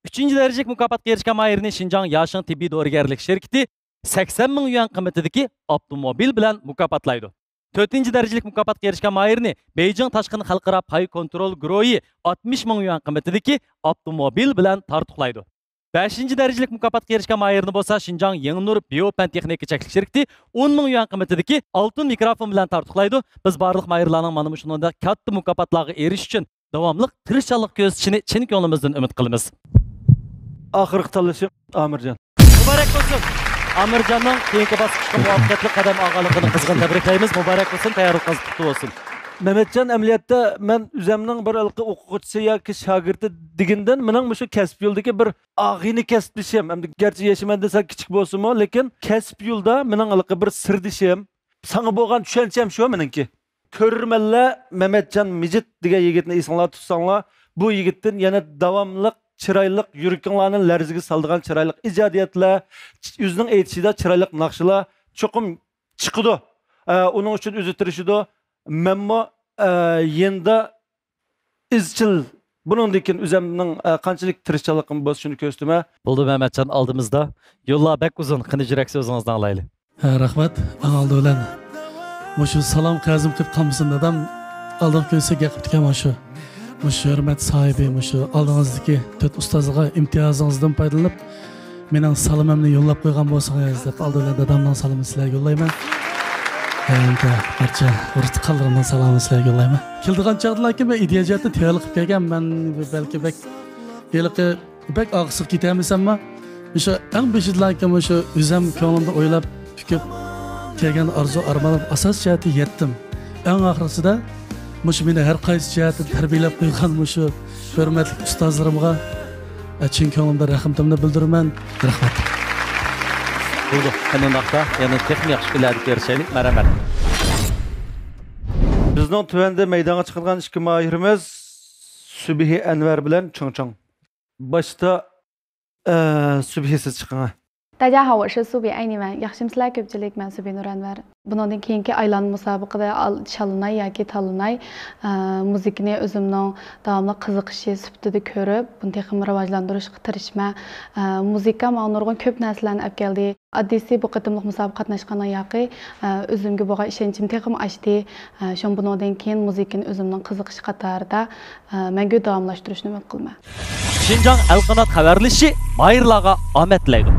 ئۈچىنچى دەرىجىلىك مۇكاپاتقا ئېرىشكەن ماھىرنى شىنجاڭ ياشىڭ تېببىي دورىگەرلىك شىركىتى سەكسەن مىڭ يۈەن قىممىتىدىكى ئاپتوموبىل بىلەن مۇكاپاتلايدۇ. تۆتىنچى دەرىجىلىك مۇكاپاتقا ئېرىشكەن ماھىرنى بېيجىڭ تاشقىن خەلقئارا پاي كونترول گۇرۇھى ئاتمىش مىڭ يۈەن قىممىتىدىكى ئاپتوموبىل بىلەن تارتۇقلايدۇ. بەشىنچى دەرىجىلىك مۇكاپاتقا ئېرىشكەن ماھىرنى بولسا شىنجاڭ يېڭىنۇر بىيو پەن تېخنىكا چەكلىك شىركىتى ئون مىڭ يۈەن قىممىتىدىكى ئالتۇن مىكروفون بىلەن تارتۇقلايدۇ. بىز بارلىق ماھىرلارنىڭ مانا مۇشۇنىڭدەك كاتتا مۇكاپاتلارغا ئېرىشىش ئۈچۈن داۋاملىق تىرىشچانلىق كۆرسىتىشىنى چىن كۆڭلىمىزدىن ئۈمىد قىلىمىز. ئاخىرقى تاللىشىم ئامىرجان. مۇبارەك بولسۇن! ئامىرجاننىڭ كېيىنكى باسقۇچقا مۇۋەپپەقىيەتلىك قەدەم ئالغانلىقىنى قىزغىن تەبرىكلەيمىز. مۇبارەك بولسۇن، تەييارلىقىڭىز قۇتلۇق بولسۇن. مەمەتجان، ئەمەلىيەتتە مەن ئۆزەمنىڭ بىر ھېلىقى ئوقۇغۇچىسى ياكى شاگىرتى دېگىنىدىن مېنىڭ مۇشۇ كەسىپ يولىدىكى بىر ئاغىنە كەسىپدىشىم، ئەمدى گەرچە يېشى مەندىن سەل كىچىك بولسىمۇ، لېكىن كەسىپ يولىدا مېنىڭ ھېلىقى بىر سىردىشىم، ساڭا بولغان چۈشەنچەم شۇ مېنىڭكى. كۆرۈرمەنلەر، مەمەتجان مىجىت دېگەن يىگىتنى ئېسىڭلاردا تۇتساڭلار، بۇ يىگىتتىن يەنە داۋاملىق چىرايلىق، يۈرىكىڭلارنى لەرزىگە سالىدىغان چىرايلىق ئىجادىيەتلەر، ئۆزىنىڭ ئېيتىشىدا چىرايلىق ناخشىلار چوقۇم چىقىدۇ. ئە، ئۇنىڭ ئۈچۈن ئۆزى تىرىشىدۇ. مەنمۇ، ئە، يېنىدا ئىزچىل بۇنىڭدىن كېيىن ئۆزەمنىڭ، ئە، قانچىلىك تىرىشچانلىقىم بولسا شۇنى كۆرسىتىمەن. بولدى مەمەتجان، ئالدىمىزدا يوللار بەك ئۇزۇن، قېنى يۈرەك سۆزىڭىزنى ئاڭلايلى. ھە، رەھمەت. ئەڭ ئالدى بىلەن مۇشۇ سالام قەرزىم قېلىپ قالمىسۇن دادام، ئالدىنقى كۈنى سىزگە گەپ قىپتىكەن مۇشۇ. مۇشۇ ھۆرمەت ساھىبى، مۇشۇ ئالدىڭىزدىكى تۆت ئۇستازغا ئىمتىيازىڭىزدىن پايدىلىنىپ، مېنىڭ سالىمىمنى يوللاپ قويغان بولسىڭىز دەپ، ئالدى بىلەن دادامنىڭ سالىمىنى سىلەرگە يوللايمەن. ھەمدە بارچە ئۇرۇق تۇغقانلىرىمنىڭ سالامىنى سىلەرگە يوللايمەن. كېلىدىغان چاغدىلاركى مەن ئىدىيە جەھەتتىن تەييارلىق قىلىپ كەلگەن. مەن بەلكى بەك ھېلىقى بەك ئارقىسىغا كېتەلمىسەممۇ، مۇشۇ ئەڭ بېشىدىلاركى مۇشۇ ئۆزەم كۆڭلۈمدە ئويلاپ پۈكۈپ، كەلگەن ئارزۇ ئارمانلىرىمغا ئاساسىي جەھەتتىن يەتتىم. ئەڭ ئاخىرسىدا مۇشۇ مېنى ھەر قايسى جەھەتتىن تەربىيەلەپ قويغان مۇشۇ ھۆرمەتلىك ئۇستازلىرىمغا، ئە، چىن كۆڭلۈمدىن رەھمىتىمنى بىلدۈرىمەن. رەھمەت. بولدى. ئەنە ئۇنداقتا يەنە تېخىمۇ ياخشى كۈنلەردە كۆرۈشەيلى. مەرھەمەت. بىزنىڭ تۆۋەندە مەيدانغا چىقىدىغان ئىككى ماھىرىمىز سۈبھى ئەنۋەر بىلەن چىڭچىڭ. باشتا، ئە، سۈبھى سىز چىقىڭ. 大家好，我是苏比爱你们. ياخشىمۇسىلەر كۆپچىلىك، مەن سۈبھى نۇرئەنۋەر. بۇنىڭدىن كېيىنكى ئايلانما مۇسابىقىدە ئال-، شاللىناي ياكى تاللىناي، ئە، مۇزىكىنى ئۆزۈمنىڭ داۋاملىق قىزىقىشى سۈپىتىدە كۆرۈپ، بۇنى تېخىمۇ راۋاجلاندۇرۇشقا تىرىشىمەن. ئە، مۇزىكا ماڭا نۇرغۇن كۆپ نەرسىلەرنى ئەپ كەلدى. ئاددىيسى بۇ قېتىملىق مۇسابىقە قاتناشقاندىن ياقى، ئە، ئۆزۈمگە بولغان ئىشەنچىم تېخىمۇ ئاشتى. ئە، شۇڭا بۇنىڭدىن كېيىن مۇزىكىنى ئۆزۈمنىڭ قىزىقىشى قاتارىدا، ئە، مەڭگۈ داۋاملاشتۇرۇشنى ئۈمىد قىلىمەن. شىنجاڭ ئەلقانات خەۋەرلىشى ماھىرلارغا ئامەت تىلەيدۇ.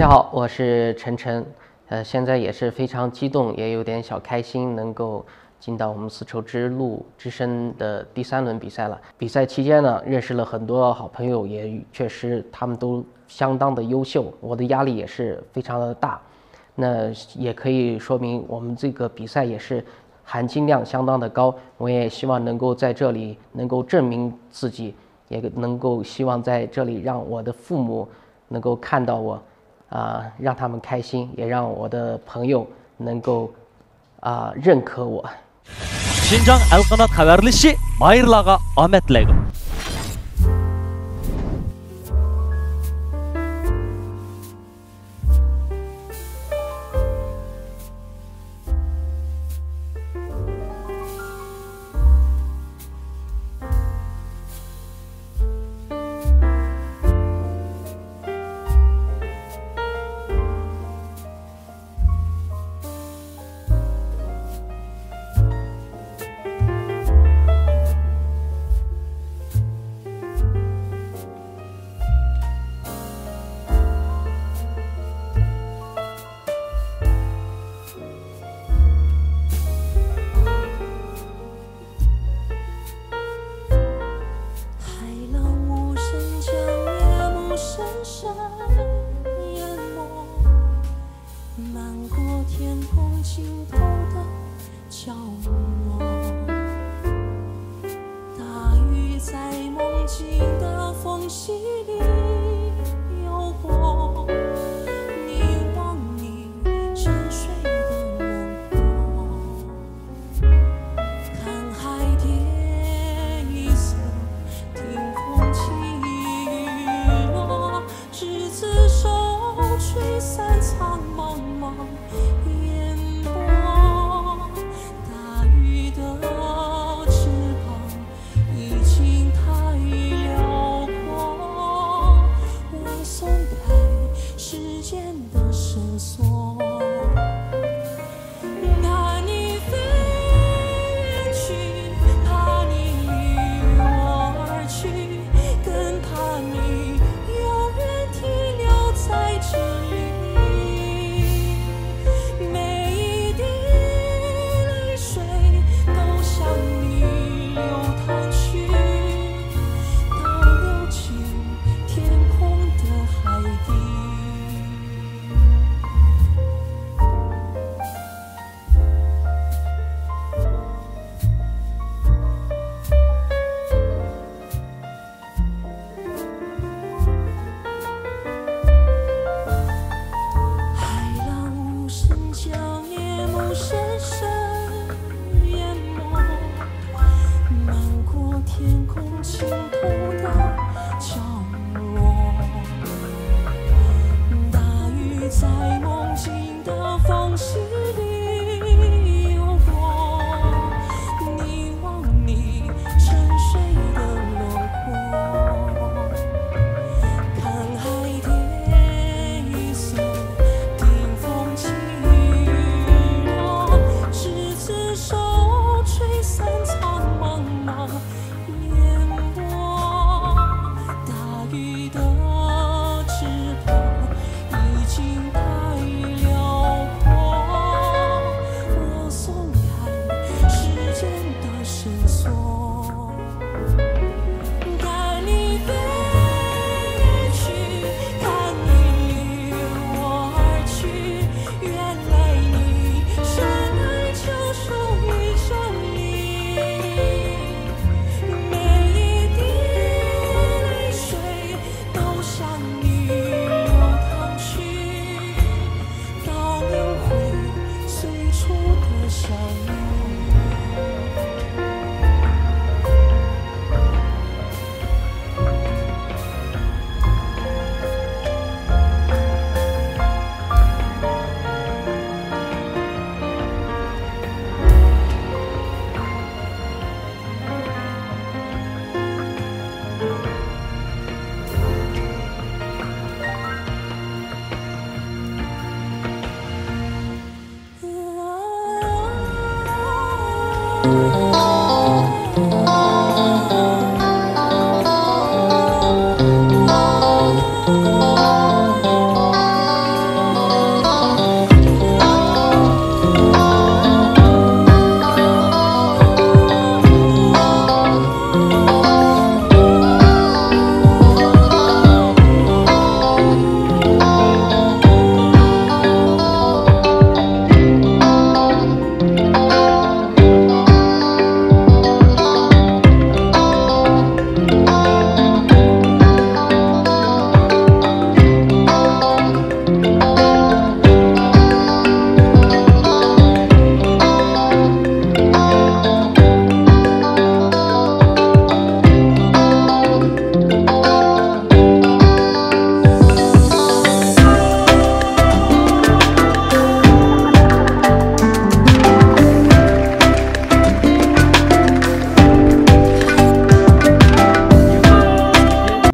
大家好，我是陈晨。呃，现在也是非常激动，也有点小开心，能够进到我们丝绸之路之声的第三轮比赛了。比赛期间呢，认识了很多好朋友，也确实他们都相当的优秀，我的压力也是非常的大。那也可以说明我们这个比赛也是含金量相当的高。我也希望能够在这里能够证明自己，也能够希望在这里让我的父母能够看到我，啊、让他们开心，也让我的朋友能够，啊、认可我。شىنجاڭ ئەلقانات خەۋەرلىشى ماھىرلارغا ئامەت تىلەيدۇ.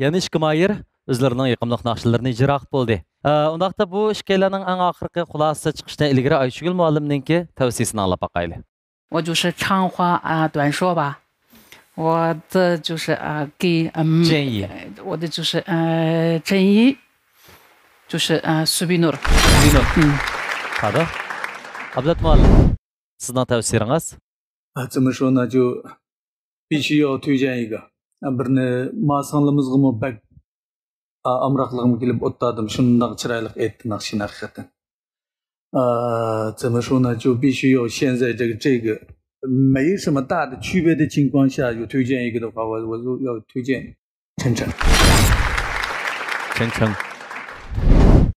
يەنە ئىككى ماھىر ئۆزلىرىنىڭ يېقىملىق ناخشىلىرىنى ئىجرا قىلىپ بولدى. ئە، ئۇنداقتا بۇ ئىككىيلەننىڭ ئەڭ ئاخىرقى خۇلاسە چىقىشىدىن ئىلگىرى ئايشۇگۈل مۇئەللىمنىڭكى تەۋسىيىسىنى ئاڭلاپ باقايلى. 我就是唱话啊，短说吧。我的就是啊，给嗯，建议。我的就是呃，建议就是呃，苏比努尔。苏比努尔。嗯。好的。ئابلەت مۇئەللىم، سىزنىڭ تەۋسىيىڭىز؟ 啊，怎么说呢？就必须要推荐一个，啊，不是，那马桑勒姆斯姆 بەك ئامراقلىقىم كېلىپ ئولتۇردۇم. شۇنداق چىرايلىق ئېيتتى ناخشىنى ھەقىقەتەن. 呃，怎么说呢？就必须要现在这个这个没什么大的区别的情况下，有推荐一个的话，我我就要推荐陈诚。陈诚。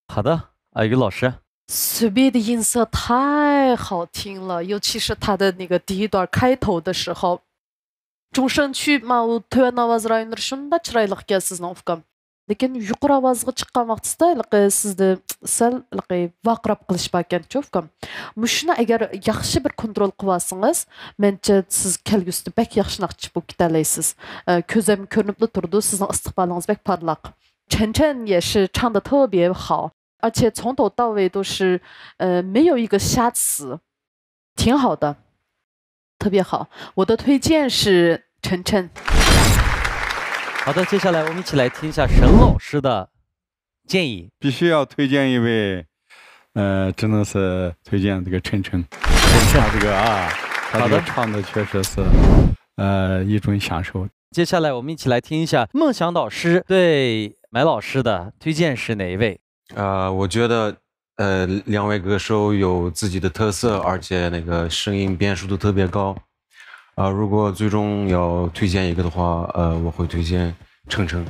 好的，艾玉老师。 随便的音色太好听了，尤其是他的那个第一段开头的时候， جۇڭشەن چۈي ماۋۇ تۆۋەن ئاۋاز رايونلىرى شۇنداق چىرايلىقكەن سىزنىڭ، ئۇكام. لېكىن يۇقىرى ئاۋازغا چىققان ۋاقتىسىدا ھېلىقى سىزدە سەل ھېلىقى ۋارقىراپ قېلىش باركەنچۇ، ئۇكام. مۇشۇنى ئەگەر ياخشى بىر كونترول قىلىۋالسىڭىز، مەنچە سىز كەلگۈسىدە بەك ياخشى ناخشىچى بولۇپ كېتەلەيسىز. ئە، كۆزەم كۆرۈنۈپلا تۇرىدۇ، سىزنىڭ ئىستىقبالىڭىز بەك پارلاق. 陈诚也是唱得特别好，而且从头到尾都是，呃，没有一个瑕疵。 挺好的，特别好。我的推荐是陈诚。好的，接下来我们一起来听一下沈老师的建议。必须要推荐一位，呃，只能是推荐这个陈诚。陈诚。他这个啊，他这个好的。唱的确实是，呃，一种享受。接下来我们一起来听一下孟祥老师对麦老师的推荐是哪一位？ 呃，我觉得，呃，两位歌手有自己的特色，而且那个声音辨识度特别高。啊，如果最终要推荐一个的话，呃，我会推荐程程。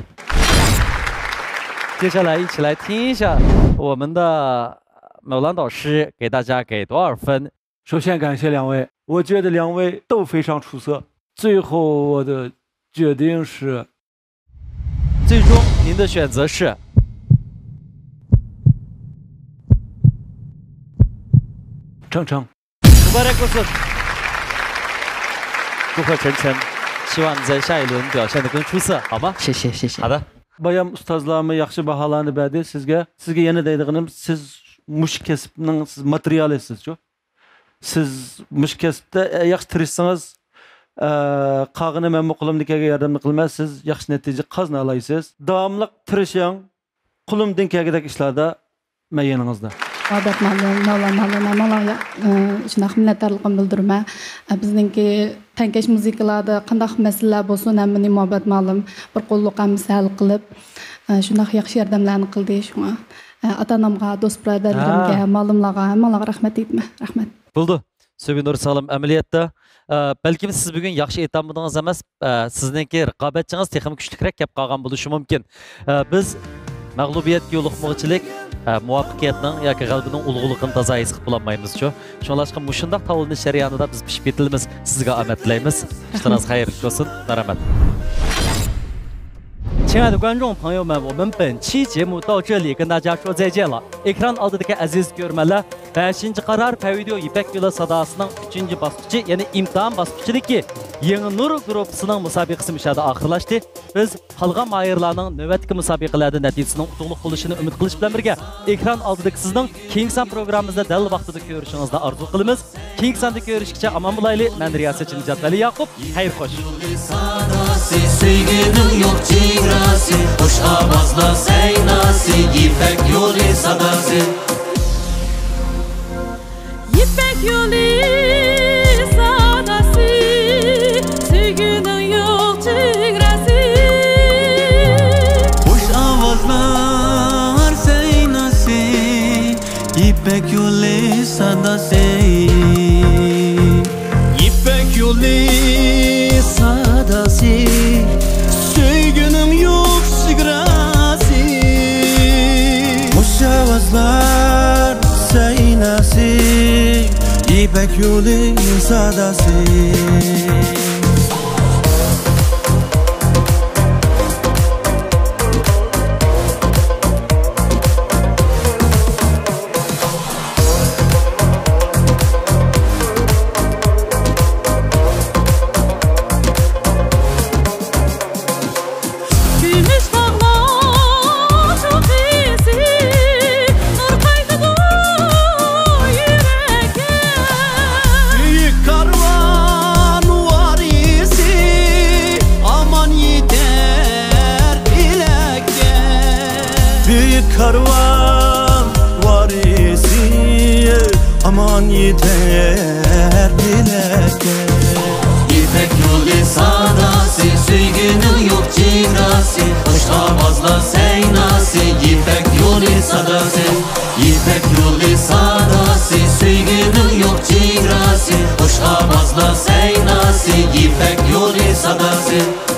接下来一起来听一下我们的某兰导师给大家给多少分。 首先感谢两位，我觉得两位都非常出色。最后我的决定是，最终您的选择是？程程。 祝贺程程，希望你在下一轮表现得更出色，好吗？谢谢，谢谢。好的。بايام ئۇستازلارمۇ ياخشى باھالارنى بەردى سىزگە. سىزگە يەنە دەيدىغىنىم، سىز مۇشۇ كەسىپنىڭ سىز ماتېرىيالى سىزچۇ. سىز مۇشۇ كەسىپتە، ئە، ياخشى تىرىشسىڭىز، ئە، قالغىنى مەنمۇ قولۇمدىن كەلگەن ياردەمنى قىلىمەن، سىز ياخشى نەتىجە قازىنالايسىز. داۋاملىق تىرىشىڭ، قولۇمدىن كەلگۈدەك ئىشلاردا مەن يېنىڭىزدا. مۇھەببەت مۇئەللىم، مەۋلان مۇئەللىم، ھەممىڭلارغا، ئە، شۇنداق مىننەتدارلىقىمنى بىلدۈرىمەن. ئە، بىزنىڭكى تەڭكەش مۇزىكىلاردا قانداق مەسىلىلەر بولسۇن، ھەممىنى مۇھەببەت مۇئەللىم بىر قوللۇق ھەممىسى ھەل قىلىپ، ئە، شۇنداق ياخشى ياردەملەرنى قىلدى. شۇڭا، ئە، ئاتا-ئانامغا، دوست-بۇرادەرلىرىمگە، ھە. مۇئەللىملارغا، ھەممىڭلارغا رەھمەت دەيمەن. رەھمەت. بولدى. سۆيگۈ نۇر سىڭلىم، ئەمەلىيەتتە، ئە، بەلكىم سىز بۈگۈن ياخشى ئېيتالمىدىڭىز ئەمەس، ئە، سىزنىڭكى رىقابەتچىڭىز تېخىمۇ كۈچلۈكرەك كەپ قالغان بولۇشى مۇمكىن. ئە، بىز مەغلۇبىيەتكە يولۇقمىغۇچىلىك، ئە، مۇۋەپپەقىيەتنىڭ ياكى غەلىبىنىڭ ئۇلۇغلۇقىنى تازا ھېس قىلىپ بولالمايمىزچۇ. شۇڭلاشقا مۇشۇنداق تاۋلىنىش جەريانىدا بىز پىشىپ يېتىلىمىز. سىزگە ئامەت تىلەيمىز. ئىشلىرىڭىز خەيرلىك بولسۇن. مەرھەمەت. 亲爱的观众朋友们，我们本期节目到这里跟大家说再见了。 ئېكران ئالدىدىكى ئەزىز كۆرۈرمەنلەر، بەشىنچى قارار پەيۋىدىيو يىپەك يولى ساداسىنىڭ ئۈچىنچى باسقۇچى، يەنى ئىمتىھان باسقۇچىدىكى يېڭى نۇر گۇرۇپپىسىنىڭ مۇسابىقىسى مۇشۇ يەردە ئاخىرلاشتى. بىز قالغان ماھىرلارنىڭ نۆۋەتتىكى مۇسابىقىلەردە نەتىجىسىنىڭ ئۇتۇقلۇق بولۇشىنى ئۈمىد قىلىش بىلەن بىرگە، ئېكران ئالدىدىكى سىزنىڭ كېيىنكى سان پروگراممىمىزدا دەل ۋاقتىدا كۆرۈشىڭىزنى ئارزۇ قىلىمىز. كېيىنكى ساندا كۆرۈشكىچە ئامان بولايلى. مەن رىياسەتچى نىجات ۋەلى ياقۇپ. خەير خوش. سۆيگۈنىڭ يوق چېگراسى، خۇش ئاۋازلار سەيناسى، يىپەك يولى ساداسى. يىپەك يولى ساداسى، سۆيگۈنىڭ يوق چېگراسى. خۇش ئاۋازلار سەيناسى، يىپەك يولى ساداسى. يىپەك يولى ساداسى، سۆيگۈنىڭ يوق چېگراسى. خۇش ئاۋازلار سەيناسى، يىپەك يولى ساداسى. كۈمۈش تاغ يېتەر تىلەككە. يىپەك يولى ساداسى، سۆيگۈنىڭ يوق چېگراسى، خوش ئاۋازلار سەيناسى، يىپەك يولى ساداسى. يىپەك يولى ساداسى، سۆيگۈنىڭ يوق چېگراسى، خوش ئاۋازلار سەيناسى، يىپەك يولى ساداسى.